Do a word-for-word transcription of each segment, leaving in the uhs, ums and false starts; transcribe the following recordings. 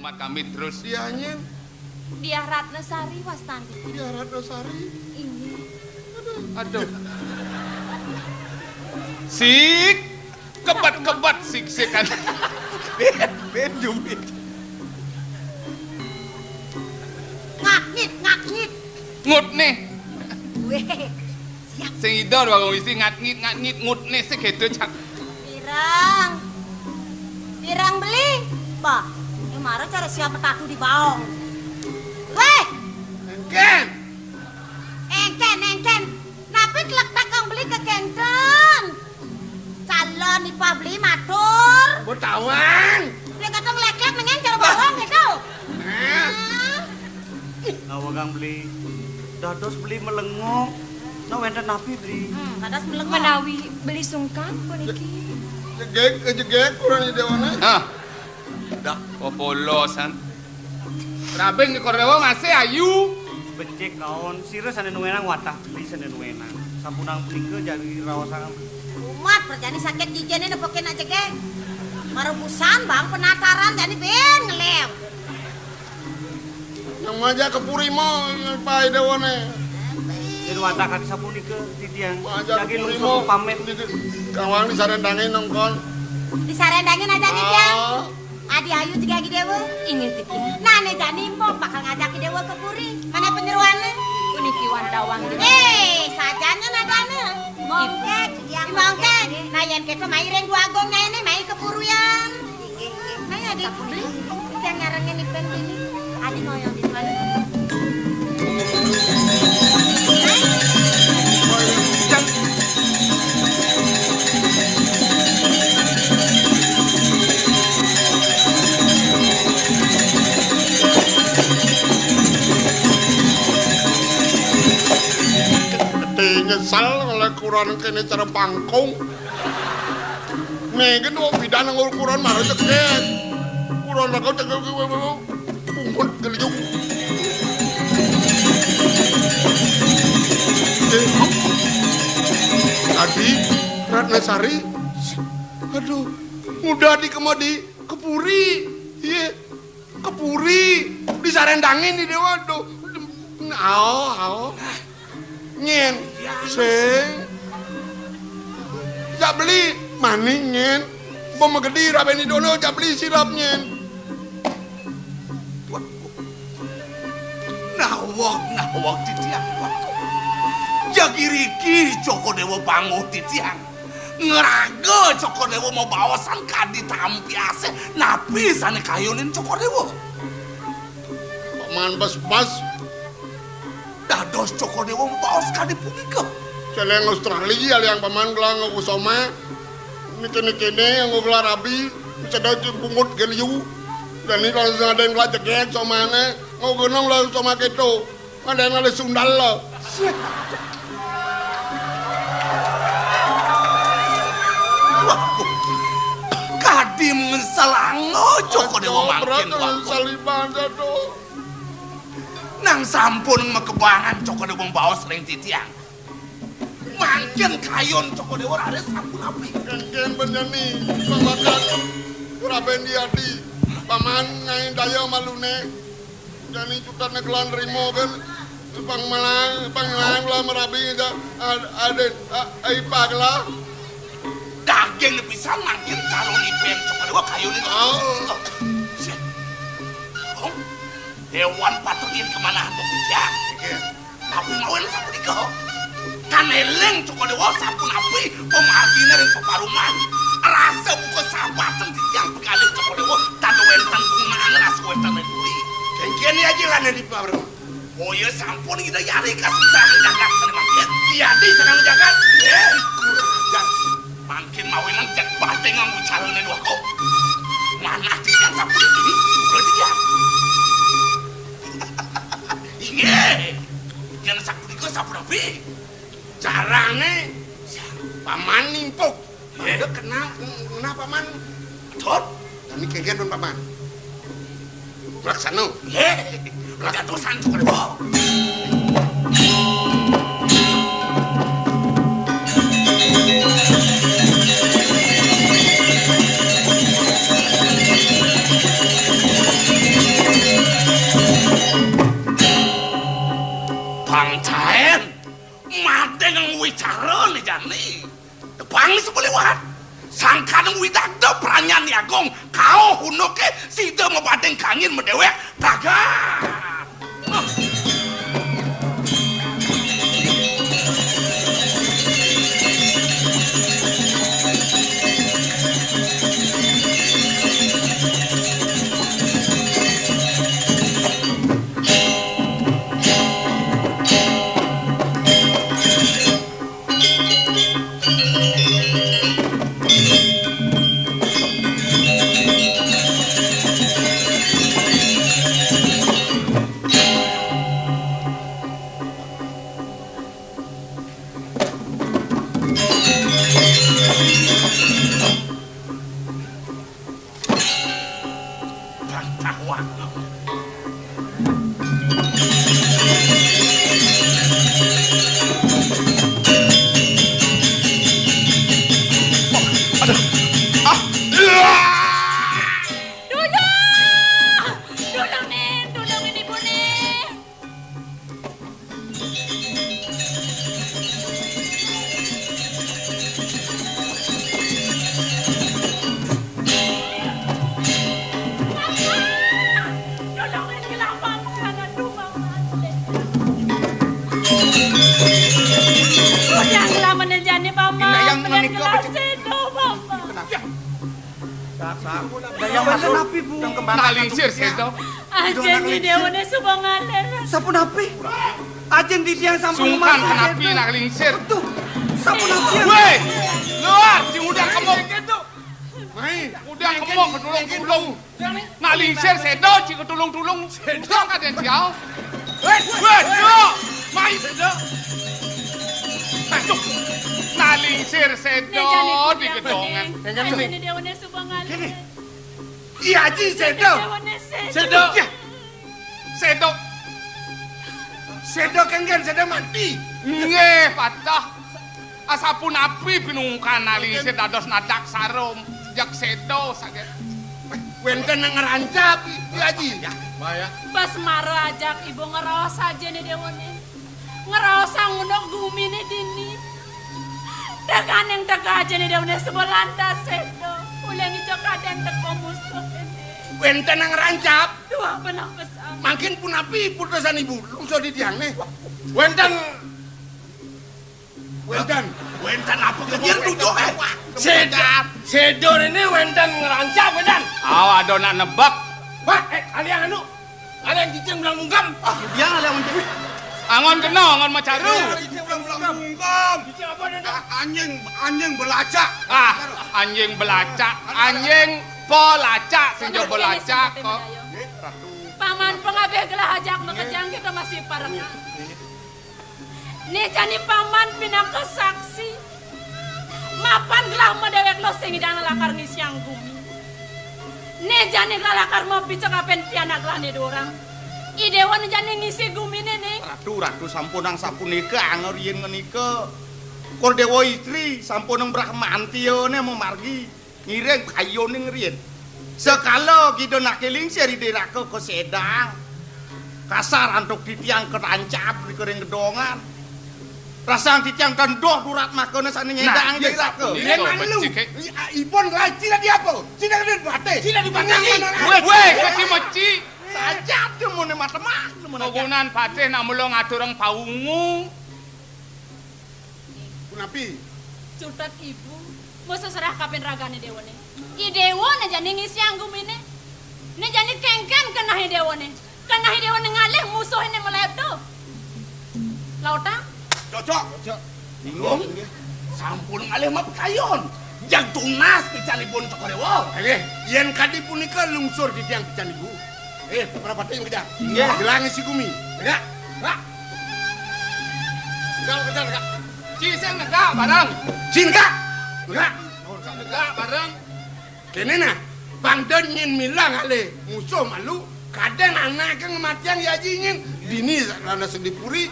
Mat kami terus. Diah nyén? Diah Ratnasari wastani. Diah Ratnasari? Ini. Aduh. Sik, kebat-kebat sik-sikan. Ben, ben jumit. Ngaknyit, ngaknyit. Ngut nih. Wéh. Siap. Sing ida warung isi ngat-ngit, ngat-ngit, ngut nih sing gitu, Cak. Pirang. Pirang beli. Bah, ini mara cara siap petaku di baong. Wéh. Engkén. Engkén, engkén. Napi telek takang beli kekénten? Calon ipah beli matur. Mbok tawang. Dia kata ngeleklek nengen cara bawang gitu. Nah. Hah? Ngawagang beli. Dados beli melengok. Nah, wénten napi beli? Hmm, dados melengok. Menawi beli sungkan puniki. Jegég, jegég kurang di déwané. Hah. Dah. Popolosan. Rabing Cokor Déwa masih ayu. Becik kaon, sira sané nuwénang watah beli sané nuwénang. Sampunang punika jagi raosang. Umat perjani sakit jijené nepukin aja gé. Marubusan bang penataran jani ben ngelem. Nang maja ke puri mo, Pak Déwané. Yen watah kadi sapunika titiang. Maja ke jagi puri lungsur mo. Pamit. Kawang disaréndangin nongkon. Disaréndangin aja titiang. Ah. Adi ayu jegé Adi Déwa. Inggih, Titi. Nah, né jani mpok bakal ngajak Adi Déwa ke puri. Mana penyeruané? Puniki wantawang. Eh, sajanya nadana. Mongkek, mongkek. Nah, yén kéto mai ring Dwagung nyainé, mai ke puruyan. Inggih, inggih. Mai, Adi. Beli. Yang nyarengin ipen bini. Adi ngoyong di mana? Ati nyesel oleh kuron kéné cara bangkung. Mégén wong bidan nganggo kuron marang cekek. Kuron rega cekek. Pungut geliung. Eh, Adi, Ratnasari. Aduh, muda di kemudi kepuri. Iya, kepuri. Disaréndangin di Déwa, aduh. Ao, ao. Nyén, sing. Jak beli maning, nyén. Bom magedi rabén di dono, jak beli sirap, nyén. Nawang, nawang titiang. Jagi riki Cokor Déwa banguh titiang. Ngraga Cokor Déwa mabaosan kadi tampi asih napi sané kayunin Cokor Déwa. Paman bas-bas. Dados Cokor Déwa mabaos kadi punika. Céléng Australia liang paman gelang kusoma. Niki-nikine nganggo gelar rabi, sedeng pungut gé liu. Dani langsung ada yang gelar jegég somane, nganggo gunung langsung soma kéto. Ada yang ada sundal lo. Waduh. Kadi meselanga Cokor Déwa mangkin, waduh. Saliban satu. Nang sampun makebangan Cokor Déwa mbaos ring titiang. Mangkin kayun Cokor Déwa raris sampun apik. Kénkén panjani, pamakan, Raben Diadi, paman ngai daya malune. Jani cutet negelan rimo kan. Pang melang, pang melang lah merabi aja. Ad-, adin, a-, ai pagla. Daging pisan mangkin kalau ipen Cokor Déwa kayun itu. Oh. Sih. Oh. Déwan patut yen kemana tuh, Jang? Iya. Tapi mau eling sapunika. Kan eling Cokor Déwa sampun apik pamargine ring peparuman. Rasa buka sahabat teng titiang penggalih Cokor Déwa, tan wenten gunane rasa wenten ring puri. Kengkene aja lane di paruman. Oh iya, sampun Ida Yari kasih sarang jagat sane mangkin. Iya, di sarang jagat. Eh, kurang ajar. Mangkin mawinan jak bate nganggo carane dua kok. Manah titiang sapunika. Kula titiang. Inggih. Yen sapunika sapunapi? Carane paman nimpuk. Nggih. Mangga kena, kena paman. Betul. Kami kengken pun paman. Laksana. Nggih. Laksana santuk, Rebo. Wah, sangkan widagda pranyan Ni Agung, kauh unduké sida mabading kangin madéwék pragat. Bantah waktu. Aduh. Ah. Dulung! Dulung, Ning! Dulungin ibu, Ning! Udah ngelamun jani, Paman. Inayang menika, Paman. Séda, Paman. Kenapa? Dayang maksud napi, Bu? Nak lingsir séda. Ajin Ni Déwané suba ngalih. Sapunapi? Ajin titiang sampun. Sungkan maksud kenapi séda. Nak lingsir? Betul. Sapunapi? Wéh, luar, sing udang kemuk. Mai. Udang kemuk, tulung-tulung. Nak lingsir séda, cik tulung-tulung. Séda kadén jauh. Wéh, wéh, yo. Mai séda. Aduh. Nak lingsir séda di gedongan. Ajin Ni Déwané suba ngalih. Kéné. Iya, Aji, séda. Séda. Iya. Séda. Séda kéngkén, séda mati. Nggih, patah. Asapunapi pinungkan nak lingsir dados nadak sarum. Sejak séda saget. Wénten nang ngrancap, Iya, Aji. Pas mara ajak ibu ngraos ajin Ni Déwané. Ngraosang unduk guminé dini. Teganing teka ajin Ni Déwané suba lantas séda. Uling ijo kadén teka musuh ini. Wénten nang ngrancap. Tuah benang pesan. Mangkin punapi putusan ibu, lungsur titiangé. Wénten. Wénten. Wénten apa? Kéngkén tujuh, éh? Séda, séda ini wénten ngrancap, wénten. Awa ada nak nebak. Wah, éh, kalian anu. Ada yang cicing belang bungkam. Ah, dia ada yang cicing. Angon kena, angon macaru. Ada yang cicing belang bungkam. Cicing apa dia, Dok? A-, anjing, anjing belacak. Ah, anjing belacak, anjing pelacak, sing jo belacak kok. Paman pengabih gelah ajak makejang kita masih parek. Né jani paman pinaka saksi. Mapan gelah madéwék lo sing ngidang lakar ngisiang gumi. Né jani gelah lakar mapicek apin pianak gelah né dua orang. I Déwa né jani ngisi guminé, Ning. Ratu, ratu, sampunang sapunika, angger yén ngenika. Kor Déwa Istri, sampunang Brahmantiané mamargi. Ngiring kayuning riin. Sekala kida nak lingsir Ida Raka kasédang. Kasar antuk titiang katancap di kering gedongan. Rasang titiang tendoh durat makana sané nyédang Ida Raka. Nah, iya, sapunika. Yén malu, becik, éh. I-, a-, ipun laé sida diapa? Sida kadén baté. Sida dibaté. Wéh, wéh, keci meci. Saja demoné matemak, demoné. Pagunan patih nak mula ngaturang pawungu. Punapi? Cutet ibu, masa serah kapin ragané Déwané. I Déwa né jani ngisiang guminé. Né jani kéngkén keneh i Déwané. Keneh i Déwané ngalih musuh né malebda. Lautang? Cocok. Cocok. Bingung. Sampun ngalih mapekayon. Jag tunas picanipun Cokor Déwa. Nggih, yén kadi punika lungsur titiang pican ibu. Eh, prapati makejang. Nggih. Gelang isi gumi. Negak. Negak. Negak makejang, negak. Ci sing negak bareng. Ci negak. Negak. Negak bareng. Kéné nah, bangda nyén milang alé musuh malu, kadén anaké ngamatiang i Aji nyén. Dini lantas di puri,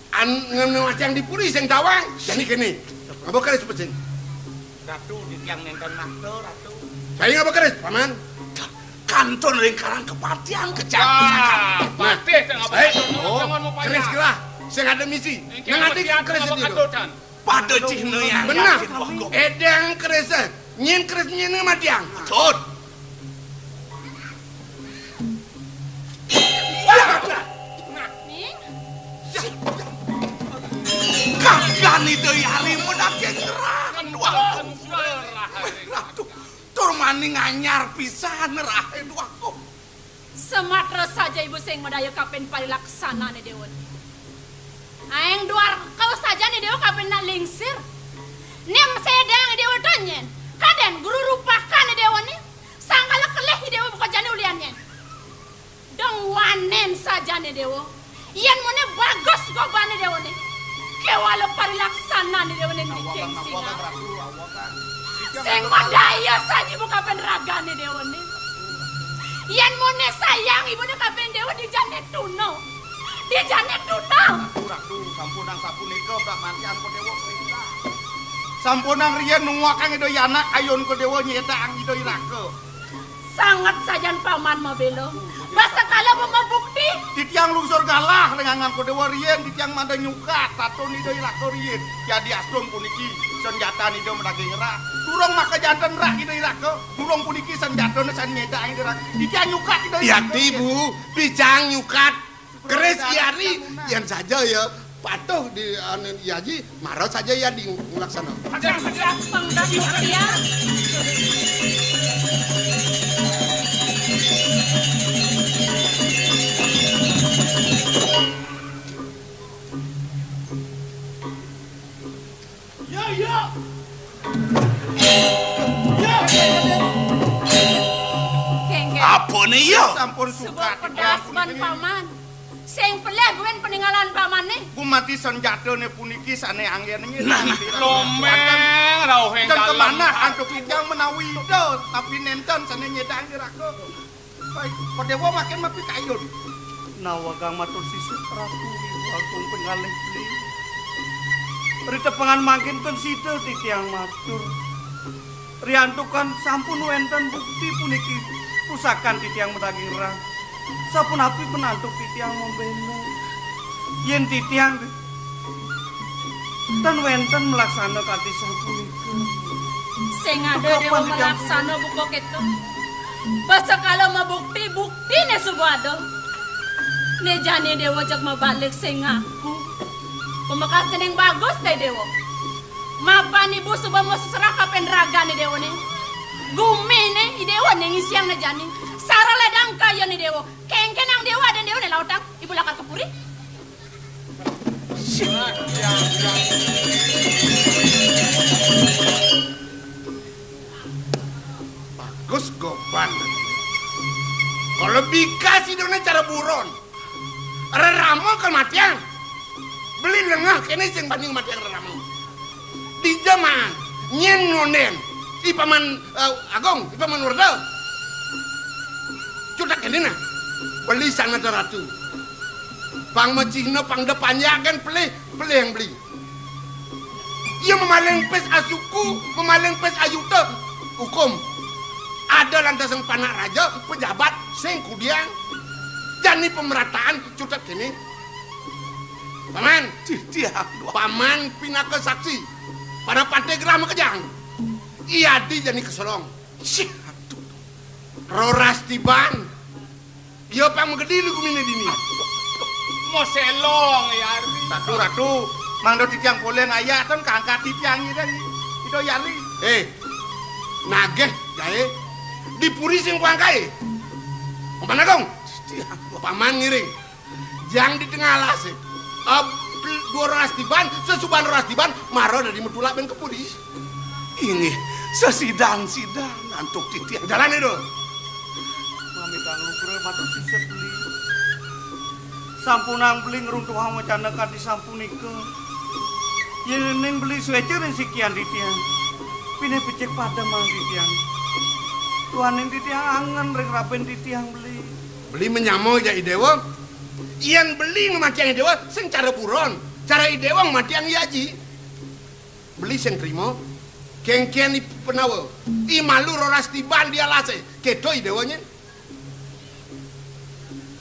an-, ngamatiang di puri sing tawang. Jani kéné. Ngaba keris pecing. Ratu, titiang nénten makta, Ratu. Saya ngaba keris, Paman? Kantun ring karang kapatihan kecap. Wah, nah, patih sing ngaba eh, kantun, oh, jangan mau payah. Keris gelah, sing ada misi. Nang ati keris ngaba kantun. Pada cihna yang benar. Édéng keris, nyén keris nyén matiang. Tut. Ning. Kagan Ida Yari medaging ngerah. Aduh. Ratu, tur mani nganyar pisan ngerah, aduh. Sematra saja ibu sing madaya kapin parilaksanané déwa. Aéng duarka sajané déwa kapin nak lingsir. Nim sédang déwa to nyén. Kadén guru rupakané déwa né. Sangkala kelih déwa buka jani ulian nyén. Dong wanén sajané déwa. Yén muné bagus gobané déwa né. Kéwala parilaksanané déwa né niking sing aku. Sing madaya saja ibu kapin ragané déwa né. Yén muné sayang ibuné kapin déwa dijané tuna. Dijané tuna. Ratu, ratu, sampunang sapunika, Pak Mantian Kodéwa perintah. Sampunang riyen nunguakang Ida Yanak, ayun Kodéwa nyedang Ida Iraka. Sanget sajan paman mabéla. Basa kala mabukti. Titiang lungsur galah lengangan Kodéwa riyen, titiang mada nyukat tatun Ida Iraka riyen. Yadi astun puniki, senjatan Ida madaging rah. Durung makajanten rah Ida Iraka, durung puniki senjatane san nyedang Ida Iraka. Titiang nyukat Ida Iraka. Yati, Bu, picang nyukat. Keris Yari, yén saja ya patuh di, anu, Yaji, mara saja ya di nglaksana. Pangdam ya. Ya, ya. Ya, ya, ya. Kéngkén. Apa né ya? Sampun suka pedas ban paman. Sing pelih buin peninggalan pamané. Gumati senjatane puniki sane anggen. Nah, nah. Lomeng rauh. Dan kemanah antuk ijang menawi ida, tapi nenten sane nyedang diraka. Baik, Kodéwa makin mapikayun. Nawegang matur sisip Ratu Agung penggalih beli. Ritepengan mangkin ten sida titiang matur. Riantukan sampun wénten bukti puniki pusakan titiang madaging rah. Sapunapi penantuk titiang membéla. Yén titiang Tan wénten melaksana kanthi sapunika. Sing ada déwa melaksana buka kéto. Basa kala mabukti, buktiné suba ada. Né jani déwa jeg mabalik sing ngaku. Pamekas dening bagus té déwa. Mapan ibu suba maseserah kapin ragané déwané. Guminé i déwané ngisiang né jani. Sara ledang kayané déwa. Kéngkénang déwa ada déwané lautang. Ibu lakar ka puri. Bagus goban. Kalau bikas idone cara buron. Rerama kan matiang. Beli lengah kene sing banding matiang rerama. Dija maan, nyen ngonden, i Paman, eh, Agung, i Paman Werda. Cutek kene nah, beli sanget ratu. Pang macihna, pang da panjaken, pelih, pelih yang beli. Ia mamaling pes asuku, mamaling pes ayuta, hukum. Ada lantasan panak raja, pejabat, sing kudiang. Jani pemerataan, cutek kene. Paman. Titiang, Paman pinaka saksi. Pada pate gerah makejang. Iadi jani kesolong. Sih, aduh. Roras tiban. Ia pang magedi lu gumine dini. Moselong, ya, Ari. Ratu, Ratu, mangda titiang poleng ayah, ten kangkat titiang ida, ida Yari. Eh, nageh, jae. Di puri sing kuangkai. Paman Agung. Titiang. Paman ngiring. Jang di tengah alas, eh. Ab-, dua roras tiban, sesuban roras tiban, mara dari metulak ben kepudi. Inggih, sesidan-sidan antuk titiang. Jalan itu. Mamitang lugra matur sisip beli. Sampunang beli ngruntuhang wacana kadi sampunika. Yen ning beli sueca ring sikian titiang. Pinih becik pademang titiang. Tuaning titiang angen ring raben titiang beli. Beli menyama ja i dewa. Yen beli ngamatiang i dewa, sing cara buron. Cara i dewa ngamatiang i aji. Beli sing trima. Kengken i penawa. I malu roras tiban di alase. Keto i dewa nyen.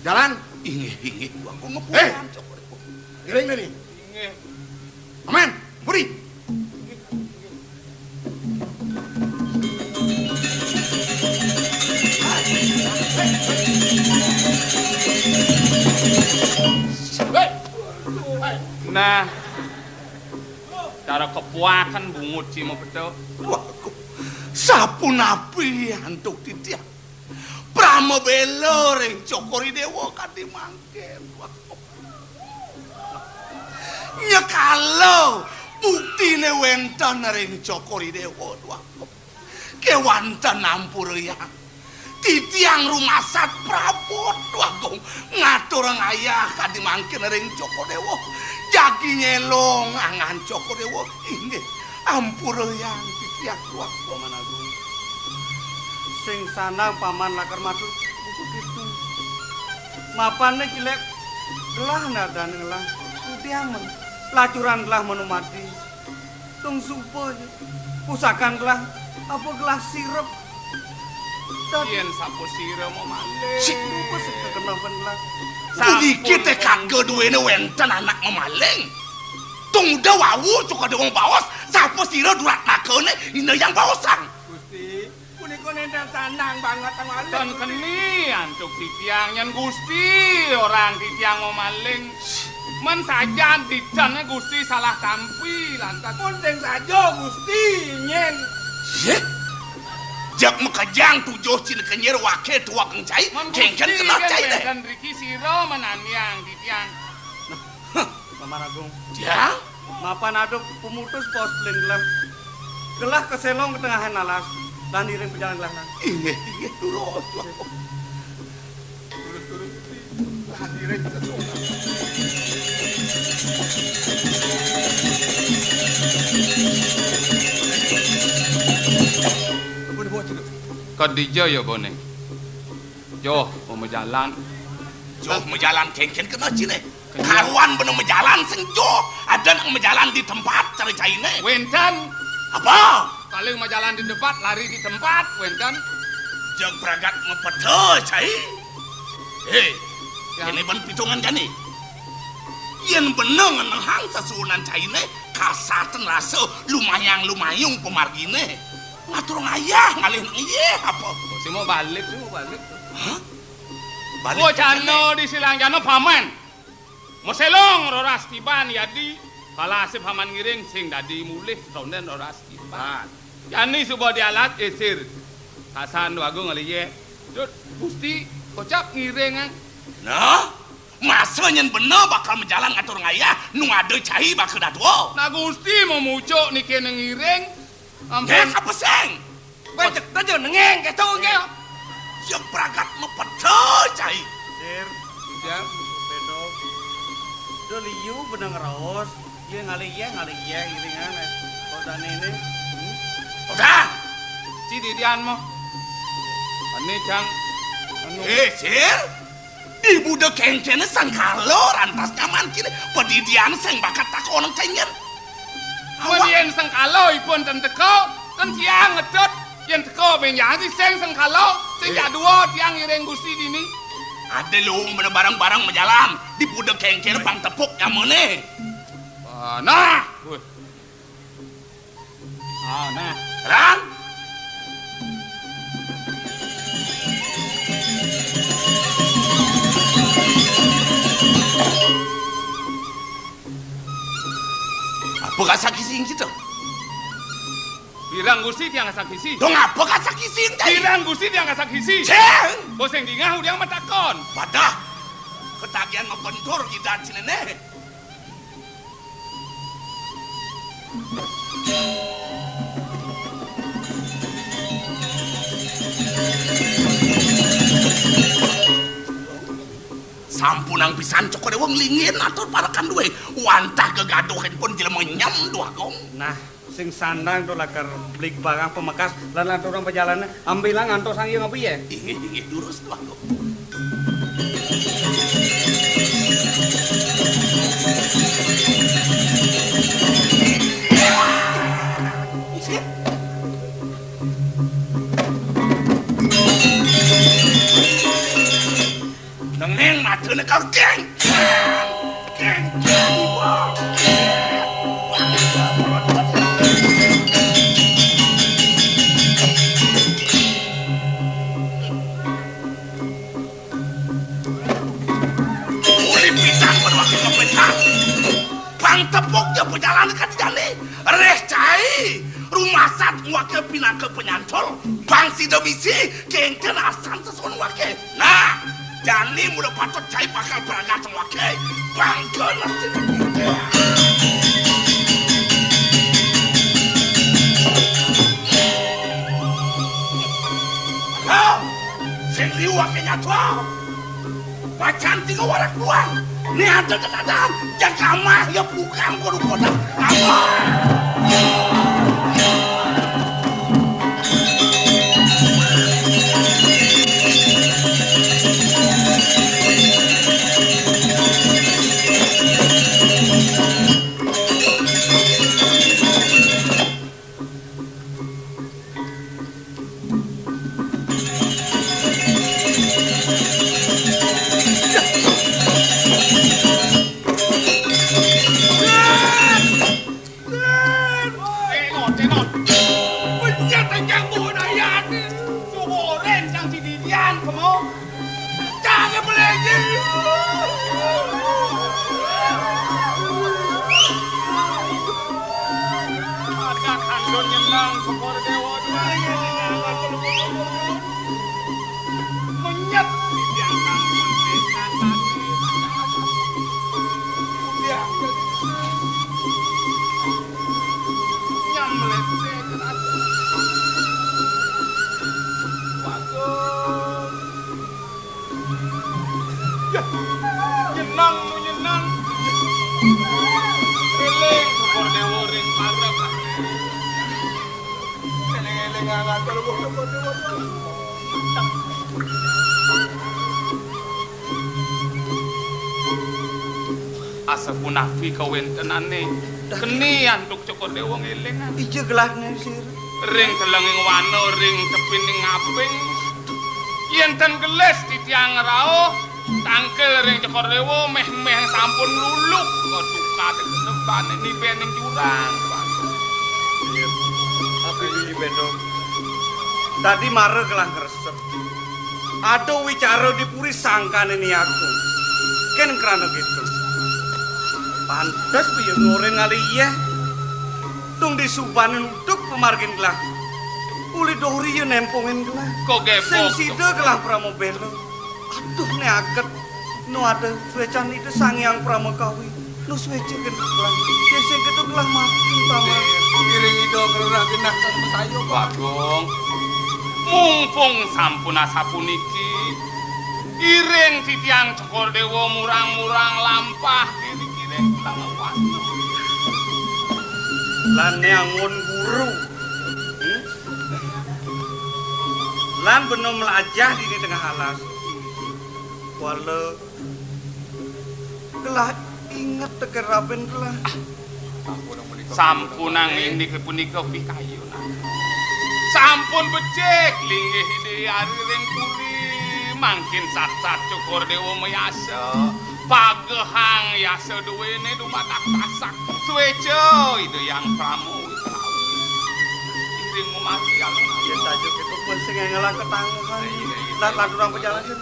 Jalan. Inggih, inggih. Aku ngepuan, eh. Ngiring deh nih. Inggih. Aman, buri. Ara kepuaken bungut ci mapeta. Waduh, sapunapi antuk titiang? Pramabéla ring Cokor I Déwa kadi mangkin. Waduh. Nyekala buktiné wénten ring Cokor I Déwa, waduh. Kéwanten ampurayang. Titiang rumasat prabot, Dwagung, ngaturang ayah kadi mangkin ring Cokor Déwa. Jagi nyelong angan Cokor Déwa. Inggih, ampurayang titiang, Dwagung. Paman Agung. Sing sanang Paman lakar matur buka kéto. Mapané jelék gelah nadané ngelah. Udiang men. Lacuran gelah manumadi. Tung suba ja. Pusakan gelah, apa gelah sirep? Tad- Yén sapa sira mamaling? Sik, lupa sik kekenapan gelah. Puniki té kagak duwéné wénten anak mamaling. Tung udah wau cukup ada wong baos, sapa sira durat nakané, ina yang baosang. Gusti, punika nénten sanang banget maling. Ten keni antuk titiang, nyén Gusti, orang titiang mamaling. Men sajan titiang Gusti salah tampi lantas. Pun sing saja Gusti nyén. Yé? Jak makejang tujuh cina kenyir waké tuak cai, men kéngkén Gusti kena kan cai deh. Wénten riki sira menaniang titiang. Hah, Paman Agung. Tiang? Mapan ada pemutus pos pelin gelah. Gelah keselong ke tengahan alas. Lan iring pejalan gelah lan. Inggih, inggih, durus. Durus, durus. Lan iring keselong. Ampun, Bu, cukup. Kadija ya, Boné? Joh, mau majalan. Joh, majalan kéngkén kena ciné. Karuan bena majalan sing joh, ada nak majalan di tempat cara cainé. Wénten. Apa? Paling majalan di tempat, lari di tempat, wénten. Jeg pragat mapeda cai. Hé, ya. Ini ban pitungan jani. Yén bena ngenehang sesuunan cainé, kasatan rasa lumayang-lumayung pamarginé. Ngatur ngayah ngalih nang iyé apa? Oh, si mau balik, si mau balik. Hah? Balik. Oh, jana di silang jana paman. Maselong roras tiban yadi, palasé paman ngiring sing dadi mulih tondén roras tiban. Jani suba dialat isir. Kasan wagung ngalih yé. Dut, Gusti, kocap ngiring, ah. Nah, masa nyén bena bakal majalan ngatur ngayah, nu ada cai bakal dadua. Nah, Gusti mau mucuk niki ngiring. Ampun. Nggih, apa sing? Becek aja nengeng kéto nggih. Ya pragat mapeda cai. Sir, ya, Pedog. Do liu benang raos. Iya ngalih iya, ngalih iya, iringan, eh. Kok dane ini? Hmm? Udah. Ci didian mo. Ane cang. Anu. Eh, Sir. Di buda kéngkéné sangkala rantas nyaman kéné, padidian sing bakat takonang cai nyén. Mun yén sangkala ipun ten teka, kan tiang ngedot. Yén teka benjang si sing sangkala, sing jak dua tiang ngiring Gusti dini. Ada luung bena bareng-bareng majalan, di buda kéngkéné pang tepuk nyamané. Ah, nah. Wih. Ah, nah. Ran? Apa kasakisi kita? Birang Gusti tiang kasakisi. Dong apa kasakisi tadi? Birang Gusti tiang kasakisi. Ceng! Boseng dingah udiang matakon. Padah. Ketagihan mabentur kita sini nih. Sampunang pisan cokor wong lingin atur parekan duwe. Wantah gegaduhin pun jelema nyem duh agung. Nah, sing sandang to lakar beli barang pamekas lan lanturang pajalané, ambilang antos Sang Hyang Abiya. Inggih, inggih, durus, Tuanku. Nengeng matané karo geng. Geng, geng, wah. Uli pisang berwakil pemerintah. Bang tepuk dia berjalan ke jani. Reh cai, rumasat ngoake pinaka panyantol, bang sida misi, kenten asan sesuun ngoake. Nah, jani mula patut cai bakal berangkat ngoake, bangka nasi. Halo, sing liu ngoake nyatua. Macan tiga warak luang. Ni ada tetadan, jaga mah ya bukan kono kota. Apa? Tenot, tenot. Pencet aja gua dayane. Subuh ren sang si Didian, kemo. Jangan belajar. Ada kandun nyenang, kemo dewa. Menyet. Nyam lete. Waduh. Ya, nyenang, nyenang. Eling, Kor Dewa ring parep. Eling-eling angan, Kor Dewa. Asapunapi kawentenane keni antuk Cokor Dewa ngelingan. Ija gelahne sir. Ring telenging wana, ring tepining ngaping. Yen ten gelis titiang ngrauh, tangkil ring Cokor Dewa meh-meh sampun luluk ka tukad nebane nibening jurang. Api Bendong. Tadi mara gelah ngresep. Ada wicara di puri sangkane ni aku. Ken krana gitu. Pantes piye ngoren ngalih iyeh. Tung disubanin uduk pemargin gelah. Uli dohri ya nempungin gelah. Kok gepok? Sing sida gelah pramobela. Aduh, ne aget. No ada suecan Ida Sang Hyang Pramakawi. Nus wece gendut gelah. Dese gendut gelah mati, Paman. Iring Ida ngrerah genah kang masayup. Bagong. Mumpung sampun asapuniki, iring titiang Cokor Dewa murang-murang lampah ngiring-iring kang wana. Lan ne angon guru. Hmm? Lan bena mlajah dini tengah alas. Kuala Gelah inget teken raben gelah. Sampunang indik punika pikayunan. Sampun becik linggih Ida Hyang ring puri, mangkin satsat Cokor Dewa mayasa, pagehang yasa duwene dumadak tasak. Sueca Ida Hyang Pramu Witrawi. Iring mumati alun-alun. Ya saja kita pun sing ngelah ketangguhan. Iya, iya. Lan lanturang pejalanan.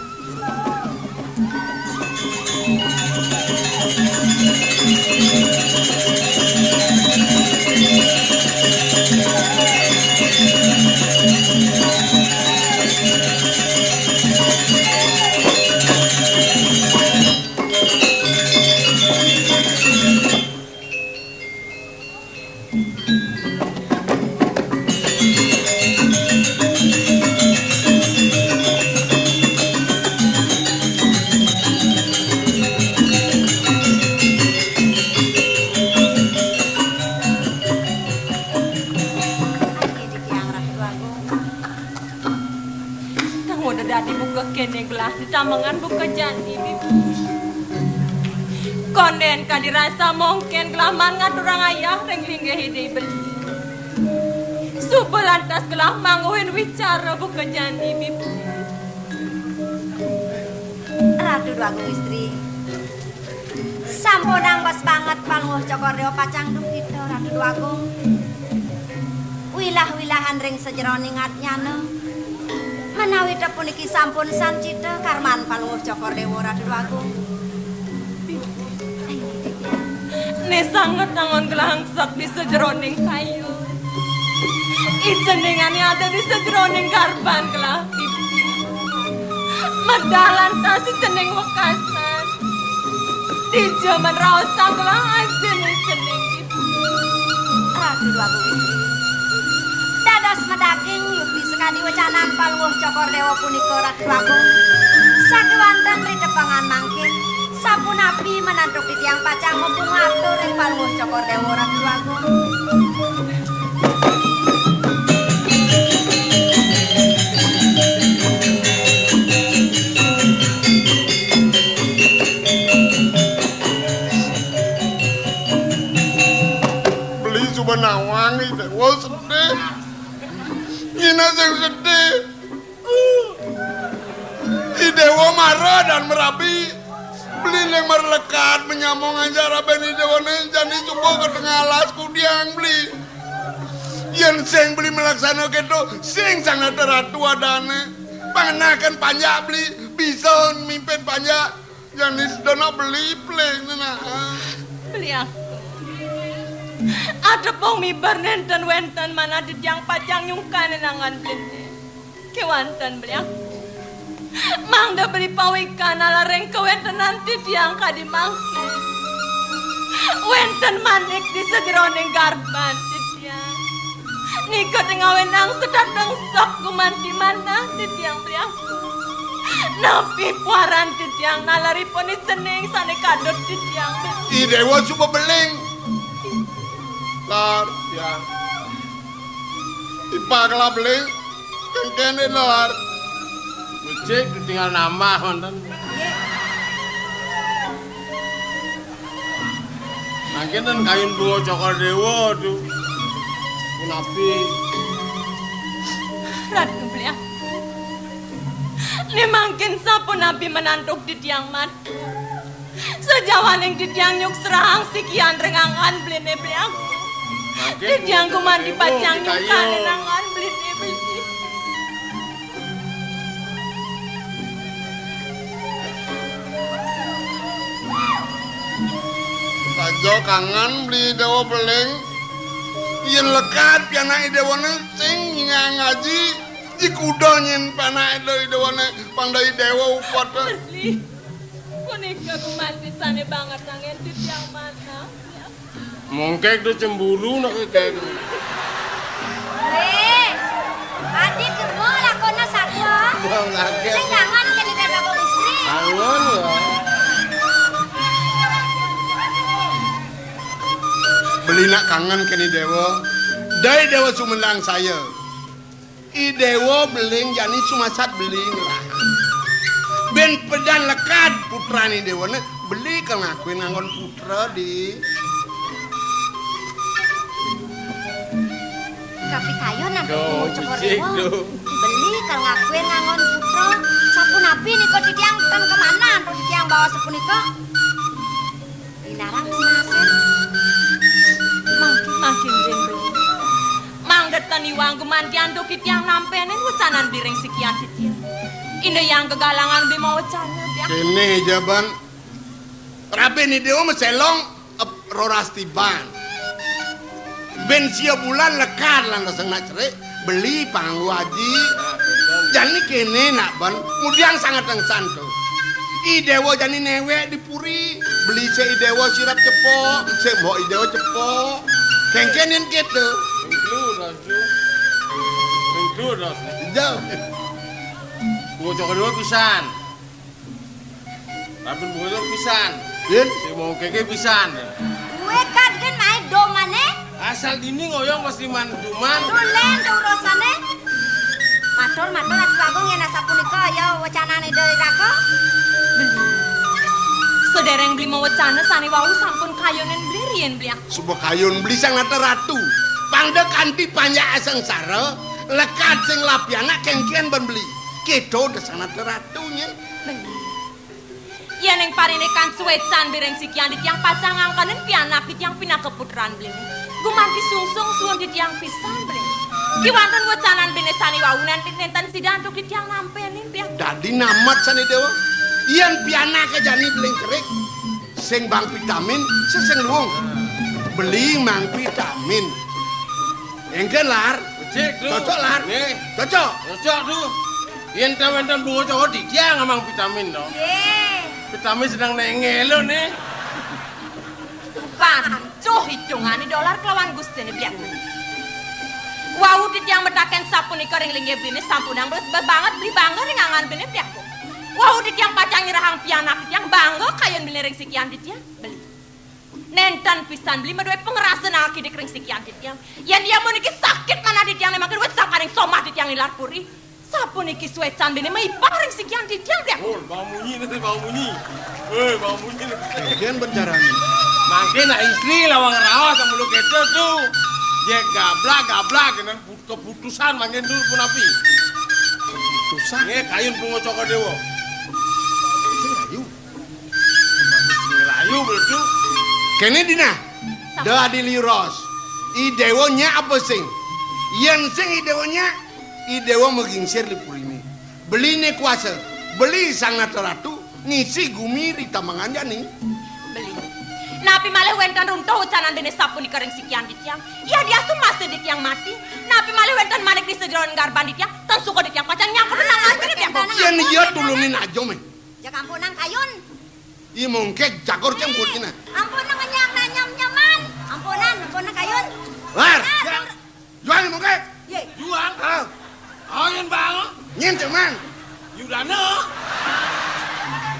Kang udah dadi buka kene gelah ditamengan buka jani, Bibi. Konden kadi rasa mongken gelah man ngaturang ayah ring linggih Ida Beli. Suba lantas gelah mangguhin wicara buka jani, Bibi. Ratu Dwagung Istri. Sampun anggos banget Palungguh Cokor Dewa pacang duhita, Ratu Dwagung. Wilah-wilahan ring sajeroning atnyana. Menawi tepuniki sampun sancita karman Palungguh Cokor Dewa, Ratu Dwagung. Né sanget angon gelangsek di sajeroning kayu. Ijeningane ada di sajeroning garban gelah pipi. Medal lantas ijening wekasan. Dija men raosang gelah ajin ijening pipi. Ratu Dwagung Istri. Dados medaging yukti sakadi wecanan Palungguh Cokor Dewa punika, Ratu Dwagung. Sakewanten ritepengan mangkin, sapunapi menantuk titiang pacang mumpung atur ring Palungguh Cokor Dewa, Ratu Dwagung. Beli suba nawang, Ida Déwa sedih. Ina sing sedih. Ida Déwa mara dan merabi. Beli ning merlekat menyamong anjar aben Ida Déwa né jani suba ka tengah alas kudiang beli. Yen sing beli melaksana kéto, sing sang nata ratu adane. Pangenaken panjak beli, bisa mimpin panjak. Jani sedana beli pling nah. Beli aku. Atepung miber nénten wénten manah titiang pacang nyungkanin anggon beliné. Kéwanten beli aku. Mangda beli pawikan nalering kawéntenan titiang kadi mangkin. Wénten manik di sajeroning garban titiang. Nika tengawinang sedateng sok gumanti manah titiang beli aku. Napi puaran titiang naleripun ijening sané kadut titiang beli. Ida Déwa suba beling. Lar, ya. Ipak lah beling. Kengkene lar. Becik tinggal nambah wonten. Mangkin ten kayun Bunga Cokor Dewa tu. Punapi. Ratu beli aku. Né mangkin sapunapi menantuk titiang matur. Sajawaning titiang nyuksrahang sikian ring anggon beliné beli aku. Mangkin titiang gumanti pacang nyungkanin anggon beliné beli. Saja kangen beli Déwa beling. Yen lekad pianak Ida Déwané sing nyingang ngaji, jikuda nyen panak Ida Déwané pang dai Déwa upata. Beli. Punika gumanti sané banget nanging titiang manah. Mongkek tu cemburu nak kek. Wéh, adi kebo lakona satua. Bang kaget. Sing kangen kene dadi istri. Kangen ya. Beli nak kangen kene Déwa. Dai Déwa sumendang saya. I Déwa beling jani sumasat beling lah. Ben pedan lekad putrane Déwané beli kal ngakuin nganggon putra, Di. Kapikayon antuk Duh, Cokor becik, Déwa. Duh. Beli kal ngakuin nganggon putra. Sapunapi nika titiang ten kemana antuk titiang bawa sapunika? Pinarang semasin. Mangkin, mangkin, Rin, Rin. Mangda ten iwang gumantian duki tiang nampenin wecanan biring sikian titiang. Inda yang gegalangan beli mawecana, tiang. Kene jaban. Rabin Déwa meselong, ep, roras tiban. Ben sia bulan lekad lan raseng nak cerik, beli panganggo aji. Jani kene nak ben, mudian sanget engsan tu. I Déwa jani newek di puri, beli sik I Déwa sirep cepok, sik mbok I Déwa cepok. Kengkenin gitu. Ringklu, Rasu. Ringklu, Rasu. Jauh. Bocok kedua pisan. Rampun bocok pisan. Yen? Sing mau keke pisan. Kue kan gen main domane? Asal dini ngoyong mesti manduman. Tulen tuh urusane. Matur, matur, Ratu Agung, yen asapunika ya wecanane Dewi Raka. Beli. Sedereng beli mawecana sane wau sampun kayunin beli riyen, beli. Suba kayun beli sang nata ratu. Pangda kanti panjak asengsara, lekad sing lapianak kengkian ben beli. Keto de sang nata ratu nyen. Beli. Yen ing parinikan suwecan biring sikian titiang pacang ngangkenin pianak titiang pinaka putran beli. Gumanti sungsung suwun titiang pisan beli. Kiwanten wecanan beli sane wau nenten sida antuk titiang nampenin pian. Dadi namet sane Dewa. Yen pianake jani beling kerik, sing bang pitamin, sesing luwung. Beli mang vitamin. Engké, Lar? Becik, Du. Cocok, Lar? Nggih. Cocok? Cocok, Du. Yén ta wénten bunga cokor titiang mang vitamin, to. Nggih. Vitamin sedang nengé lho, né. Pancuh idungané dolar kelawan gustiné biak. Wau titiang mataken sapunika ring linggih beliné sampunang bebanget beli bangga ring angan beliné biak. Wau titiang pacang nyerahang pianak titiang bangga kayun beliné ring sikian titiang. Beli. Nénten pisan beli madué pangrasa nangak kidik ring sikian titiang. Yén ia puniki sakit manah titiang né mangkin wit sangkaning somah titiang nilar puri. Sapuniki suécan beliné maipah ring sikian titiang, Bli. Oh, bau munyi né, bau munyi. Eh, bau munyi né. Mangkin bercaranya. Mangkin nak istri lawang raos sama lu kéto, Du. Dia gablak, gablak, kéné keputusan mangkin, Du, punapi? Keputusan? Nggih, kayun Pungo Cokor Déwa. Sing rayu. Sing rayu, betul. Kéné dina. Da adi liu raos. I Déwa nyak apa sing? Yén sing I Déwa nyak, I Déwa magingsir di puriné. Beliné kuasa, beli Sang Nata Ratu, ngisi gumi ri tambangan jani. Beli. Napi malih wénten runtuh ucanan beliné sapunika ring sikian titiang? Yadiastun masih titiang mati. Napi malih wénten manik di sajeroning garban titiang? Tan suka titiang pacang nyangkut nang aja titiang. Yén iya tulungin aja, méh. Jak ampunang kayun. Iya mongkek cakor cang buat kena. Ampunang nyang nanyam-nyaman. Ampunang, ampunang kayun. Lar. Nah, ya. Juang mongkek. Yé. Juang? Ah. Ayen bang. Nyen cemang. Yudana.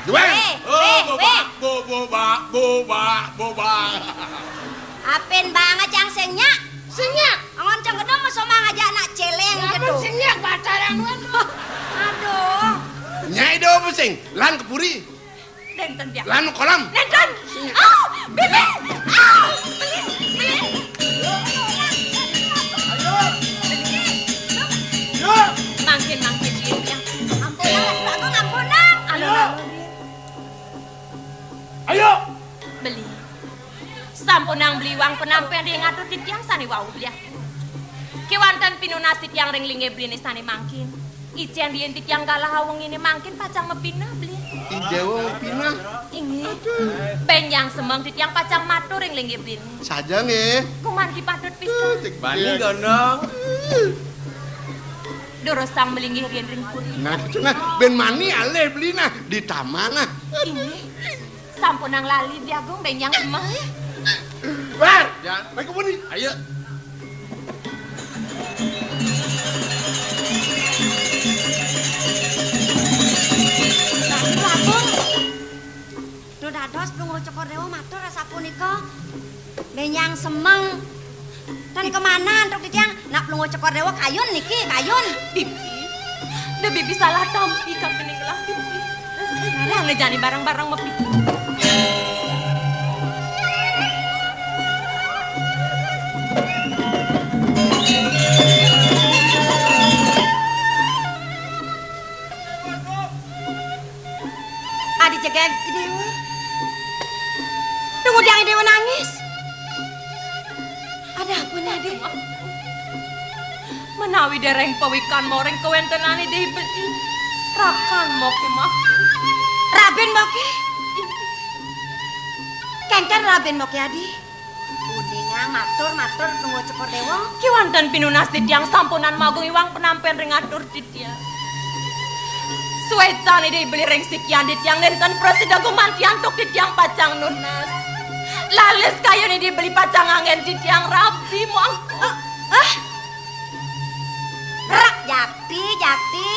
Juang. Wéh, oh, wéh, boba, wéh. Bo-, boba, boba, boba. Apin bang cang sing nyak? Sing nyak. Angon cang gedong masoma ngajak anak celeng gedong. Sing nyak pacaran. Aduh. Nyai do apa sing? Lan kepuri. Nénten, Biak. Lan kolam. Nénten. Ah, Bibi. Ah, Bibi. Bibi. Ayo. Ayo. Mangkin, mangkin, Bibi. Ampunang, Agung, ampunang. Aduh, aduh, Bibi. Ayo. Beli. Sampunang beli wang penampén ring atur titiang sané wau beli. Kéwanten pinunas titiang ring linggih beliné sané mangkin. Icén riin titiang galah awenginé mangkin pacang mapinah beli. I Déwa mapinah. Inggih. Bénjang semeng titiang pacang matur ring linggih beliné. Saja nggih. Gumanti patut pisan. Cék bani gondong. Durusang malinggih riin ring puri. Nah, gitu nah. Bén mani alih beli nah di taman nah. Inggih. Sampunang lali, Bli Agung, bénjang semeng. Bar! Ya. Baik, kebun nih. Ayo. Bli Agung. Duh dados Plunguh Cokor Déwa matur asapunika. Bénjang semeng. Tan kemana antuk titiang? Nak Plunguh Cokor Déwa kayun niki, kayun. Bibi, da Bibi salah tampi kapining gelah Bibi. Lah ngejani barang-barang mapitu. Adi jegég I Déwa. Tunggu diang I Déwa nangis. Ada apa né, Adi? Menawi dereng pawikan moring kawéntenané Déwi Beli. Rakan moké mah. Rabin moké? Kénten rabin moké, Adi. Uningang matur, matur, Plunguh Cokor Déwa. Kéwanten pinunas titiang sampunang magung iwang penampén ring atur titiang. Suécan Déwi Beli ring sikian titiang nénten prasida gumanti antuk titiang pacang nunas. Lalis kayun Déwi Beli pacang anggén titiang rabi mangko. Ah, ah. Rak jakti, jakti.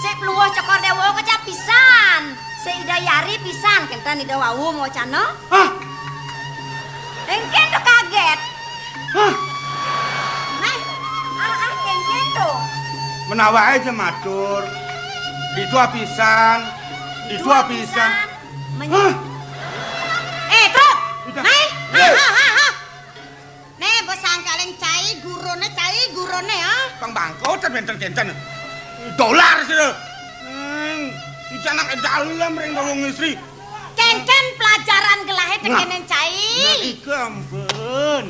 Sik Plunguh Cokor Déwa kecap pisan. Sik Ida Yari pisan, kénten Ida wau mawacana. Hah? Éngkén to kagét. Hah? Nah, ah, ah, éngkén to. Menawi aja matur. Ditu apisan. Ditu apisan. Men- Hah? Eh, truk. Ida. Nah, ha, ha, ha, ha. Né, bos sangkaling cai guruné, cai guruné, ah. Pang bangko ten wénten kénten. Dolar sira. Hmm, iki anak dalem ring wong istri. Kénkén pelajaran gelahé. Nah. Tekénén cai. Nah, iku ampun.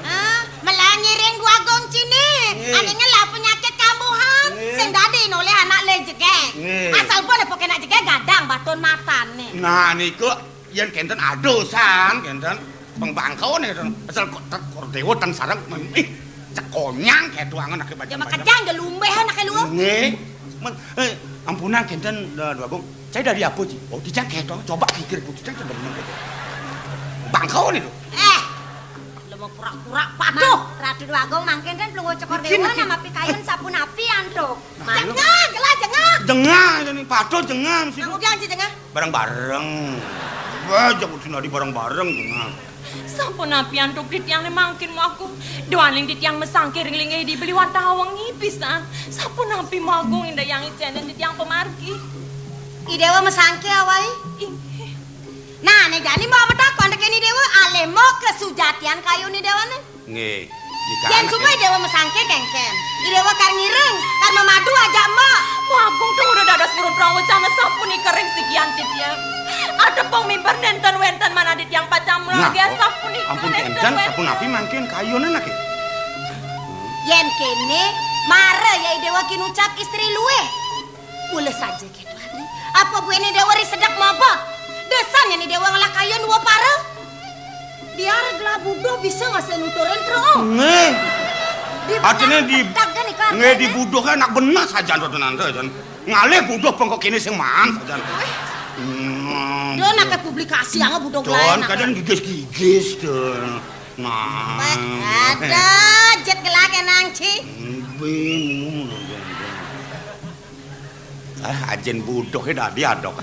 Ah, mela ngiring dua gong ciné. Nggih. Ané ngelah penyakit kambuhan. Nggih. Sing dadi nolih anak lé jegég. Nggih. Asal boleh poké anak jegég gadang batun matané. Nah, niku yén kénten adosan, kénten. Pang bangkané to. Asal kok ten, kok déwa ten sareng, ih, cekonyang kéto angen aké. Ya bajang-bajang. Makejang ya lumbéh anaké luwung. Nggih. Men, eh, ampunang kénten, eh, Déwa Agung. Saya dari apa, Ci? Oh, dijang kéto, coba kikir, Bu, dijang coba meneng kéto. Bangkané to. Eh, lu mau pura-pura patuh. Ratu Déwa Agung mangkin ten pelungguh Cokor Déwa, nama pikayun sapunapi antuk. Jengah, jelas jengah. Jengah, ini patuh jengah mesti. Aku janji jengah. Bareng-bareng. Wah, jago sinadi bareng-bareng, jengah. Sapunapi antuk titiang né mangkin, Mbok Agung. Duaning titiang masangké ring linggih Ida beli wantah wengi pisan. Sapunapi, Mbok Agung, Ida Hyang icénin titiang pamargi. I Déwa masangké awai? Inggih. Nah, né jani Mbok matakon tekén I Déwa, alih Mbok kasujatian kayun I Déwané. Nggih. Yén suba I Déwa masangké kénkén. I Déwa kar ngiring, kar mamadu ajak Mbok. Mbok Agung tuh udah dados ngruntong ucana sapunika ring sikian titiang. Ada pang mimbar nénten wénten manah titiang pacang melagi sapunika. Ampun, nénten kénten, wénten. Sapunapi mangkin kayuné naké? Yén kéné, mara ya I Déwa kinucap istri luih. Mula saja kéto, Adi. Apa buéné Déwa ri sedek mabot? Desan yén I Déwa ngelah kayun dua para. Biar gelah buduh bisa masih nuturin terus. Nggih. Artinya di, nggih, dibuduh kan anak bener saja to, Tante, jan. Ngalih buduh pengko kéné sing maan saja. Hmm. Dia nak publikasi yang buduh. Don, lain, kadang gigis-gigis to. Nah. Ada jet gelah kenang, Ci. Bingung. Ah, ajin buduhé dadi adok.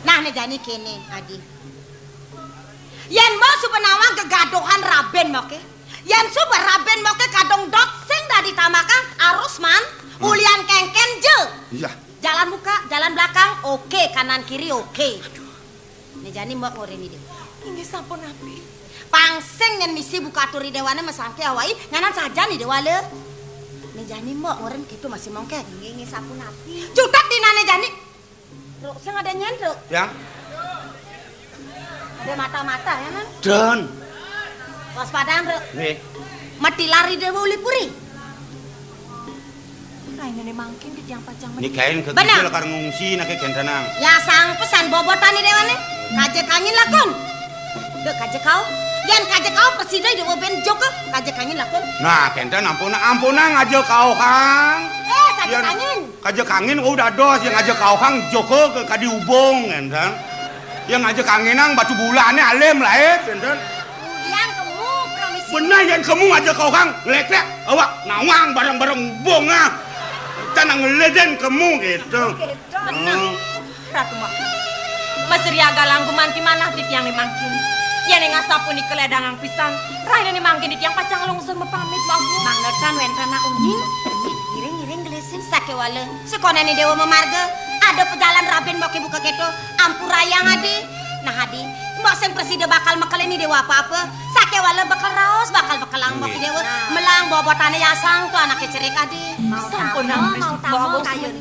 Nah, né jani kéné, Adi. Yén Mbok suba nawang gegaduhan rabin Mboké. Yén suba rabin Mboké kadung dot sing dadi tamakan, arus man, ulian kénkén ja. Iya. Jalan muka, jalan belakang, oké, kanan kiri, oké. Né jani Mbok ngorin I Déwa. Inggih sapunapi. Pang sing yén misi buka atur I Déwané masangké awai, nyanan sajan I Déwa lé. Né jani Mbok ngorin kéto masih mongkét. Inggih, inggih sapunapi. Cutet dina né jani. Ruk, sing ada nyén, Ruk. Ya. Ada mata-mata ya, Nan? Don. Waspadaan, Ruk. Nggih. Matilar I Déwa uli puri. Rainé mangkin titiang pacang mati. Nikahin ke benar. Kidul kar ngungsi naké kéntenang. Ya sang pesan bobotan I Déwané. Kaja kangin lakon. Dek kaja kau. Yén kaja kau presida I Déwa ben joka. Kaja kangin lakon. Nah, kénten ampun, ampun ngaja kau kang. Eh, kaja kangin. Kaja kangin udah dos yang ngaja kau kang joka ke kadi ubung kénten. Yang ngaja kanginang batu bulané alim laé kénten. Ulian kemu, permisi. Bener yén kemu ngaja kau kang, ngléklék, awak nawang bareng-bareng bong ah. Tanang ngeledén kemu kéto. Kéto. Bener. Hmm. Ratu Mbok. Masria galang gumanti manah titiang né mangkin. Yén ing asapunika lédangang pisan, rainé mangkin titiang pacang lungsur mapamit, Mbok. Mangda tan wénten anak uning, ngiring-ngiring gelisin. Sakéwala, sakonén I Déwa mamarga, ada pejalan rabin Mboké buka kéto. Ampurayang, Adi. Nah, Adi, Mbok sing presida bakal mekelin I Déwa apa-apa. Sakéwala bekel raos, bakal bekelang Mbok I Déwa. Nah. Melang bobotané yasang to anaké cerik, Adi. Sampun, mau tamu, mau tamu, Mbok. Kayun.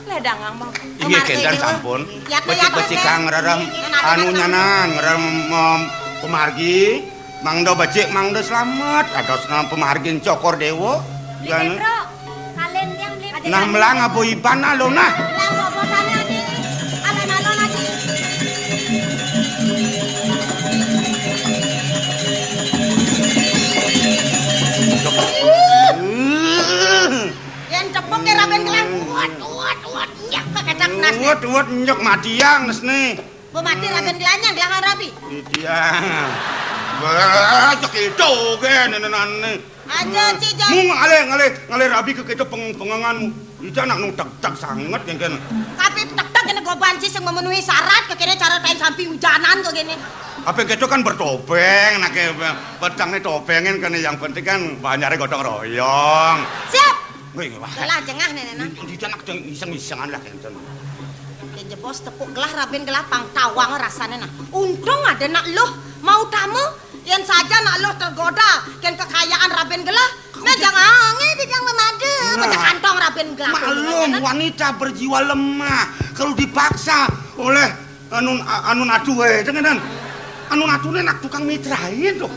Lédangang, Mbok. Inggih, kénten sampun. Becik-becik kang ngrerem anu nyanan, ngrerem, em, pamargi. Mangda becik, mangda slamet. Kadosna pamargin Cokor Déwa. Beli Pétruk. Kalén tiang beli Pétruk. Nah, melang abo iban alon nah. Melang bobotané adi. Alon-alon adi. Yén cepuk ya rabin gelang. Uwet, uwet, uwet, nyek ka kecak nas. Uwet, uwet, nyek matiang nas né. Pemati rabin gelanyang, gelangan rabi. Iya. Wah, cek itu gé nénénané. Aja, Ci, Jang. Mung ngalih, ngalih, ngalih rabi ke kita peng-, pengenganmu. Ija anak nu teg-teg sanget yang kene. Tapi teg-teg kene goban, Ci, sing memenuhi syarat, kekene cara tain sampi hujanan kok kene. Apa kita kan bertopeng, nah, ke petangnya topengin kan yang penting kan banjarnya gotong royong. Siap. Wih, wah. Gelah jengah nih, nah. Di, di anak iseng-isengan lah kenten. Ké jebos tepuk gelah rabin gelah pang tawang rasané nah. Untung ada nak luh mau tamu, yén saja nak luh tergoda kén kekayaan rabin gelah. Nah, jangan angin di yang memadu, nah, pecah kantong rabin gelah. Maklum, wanita berjiwa lemah kalau dipaksa oleh anu, anu natu, eh, dengan anu natu ini nak tukang mitrain tuh.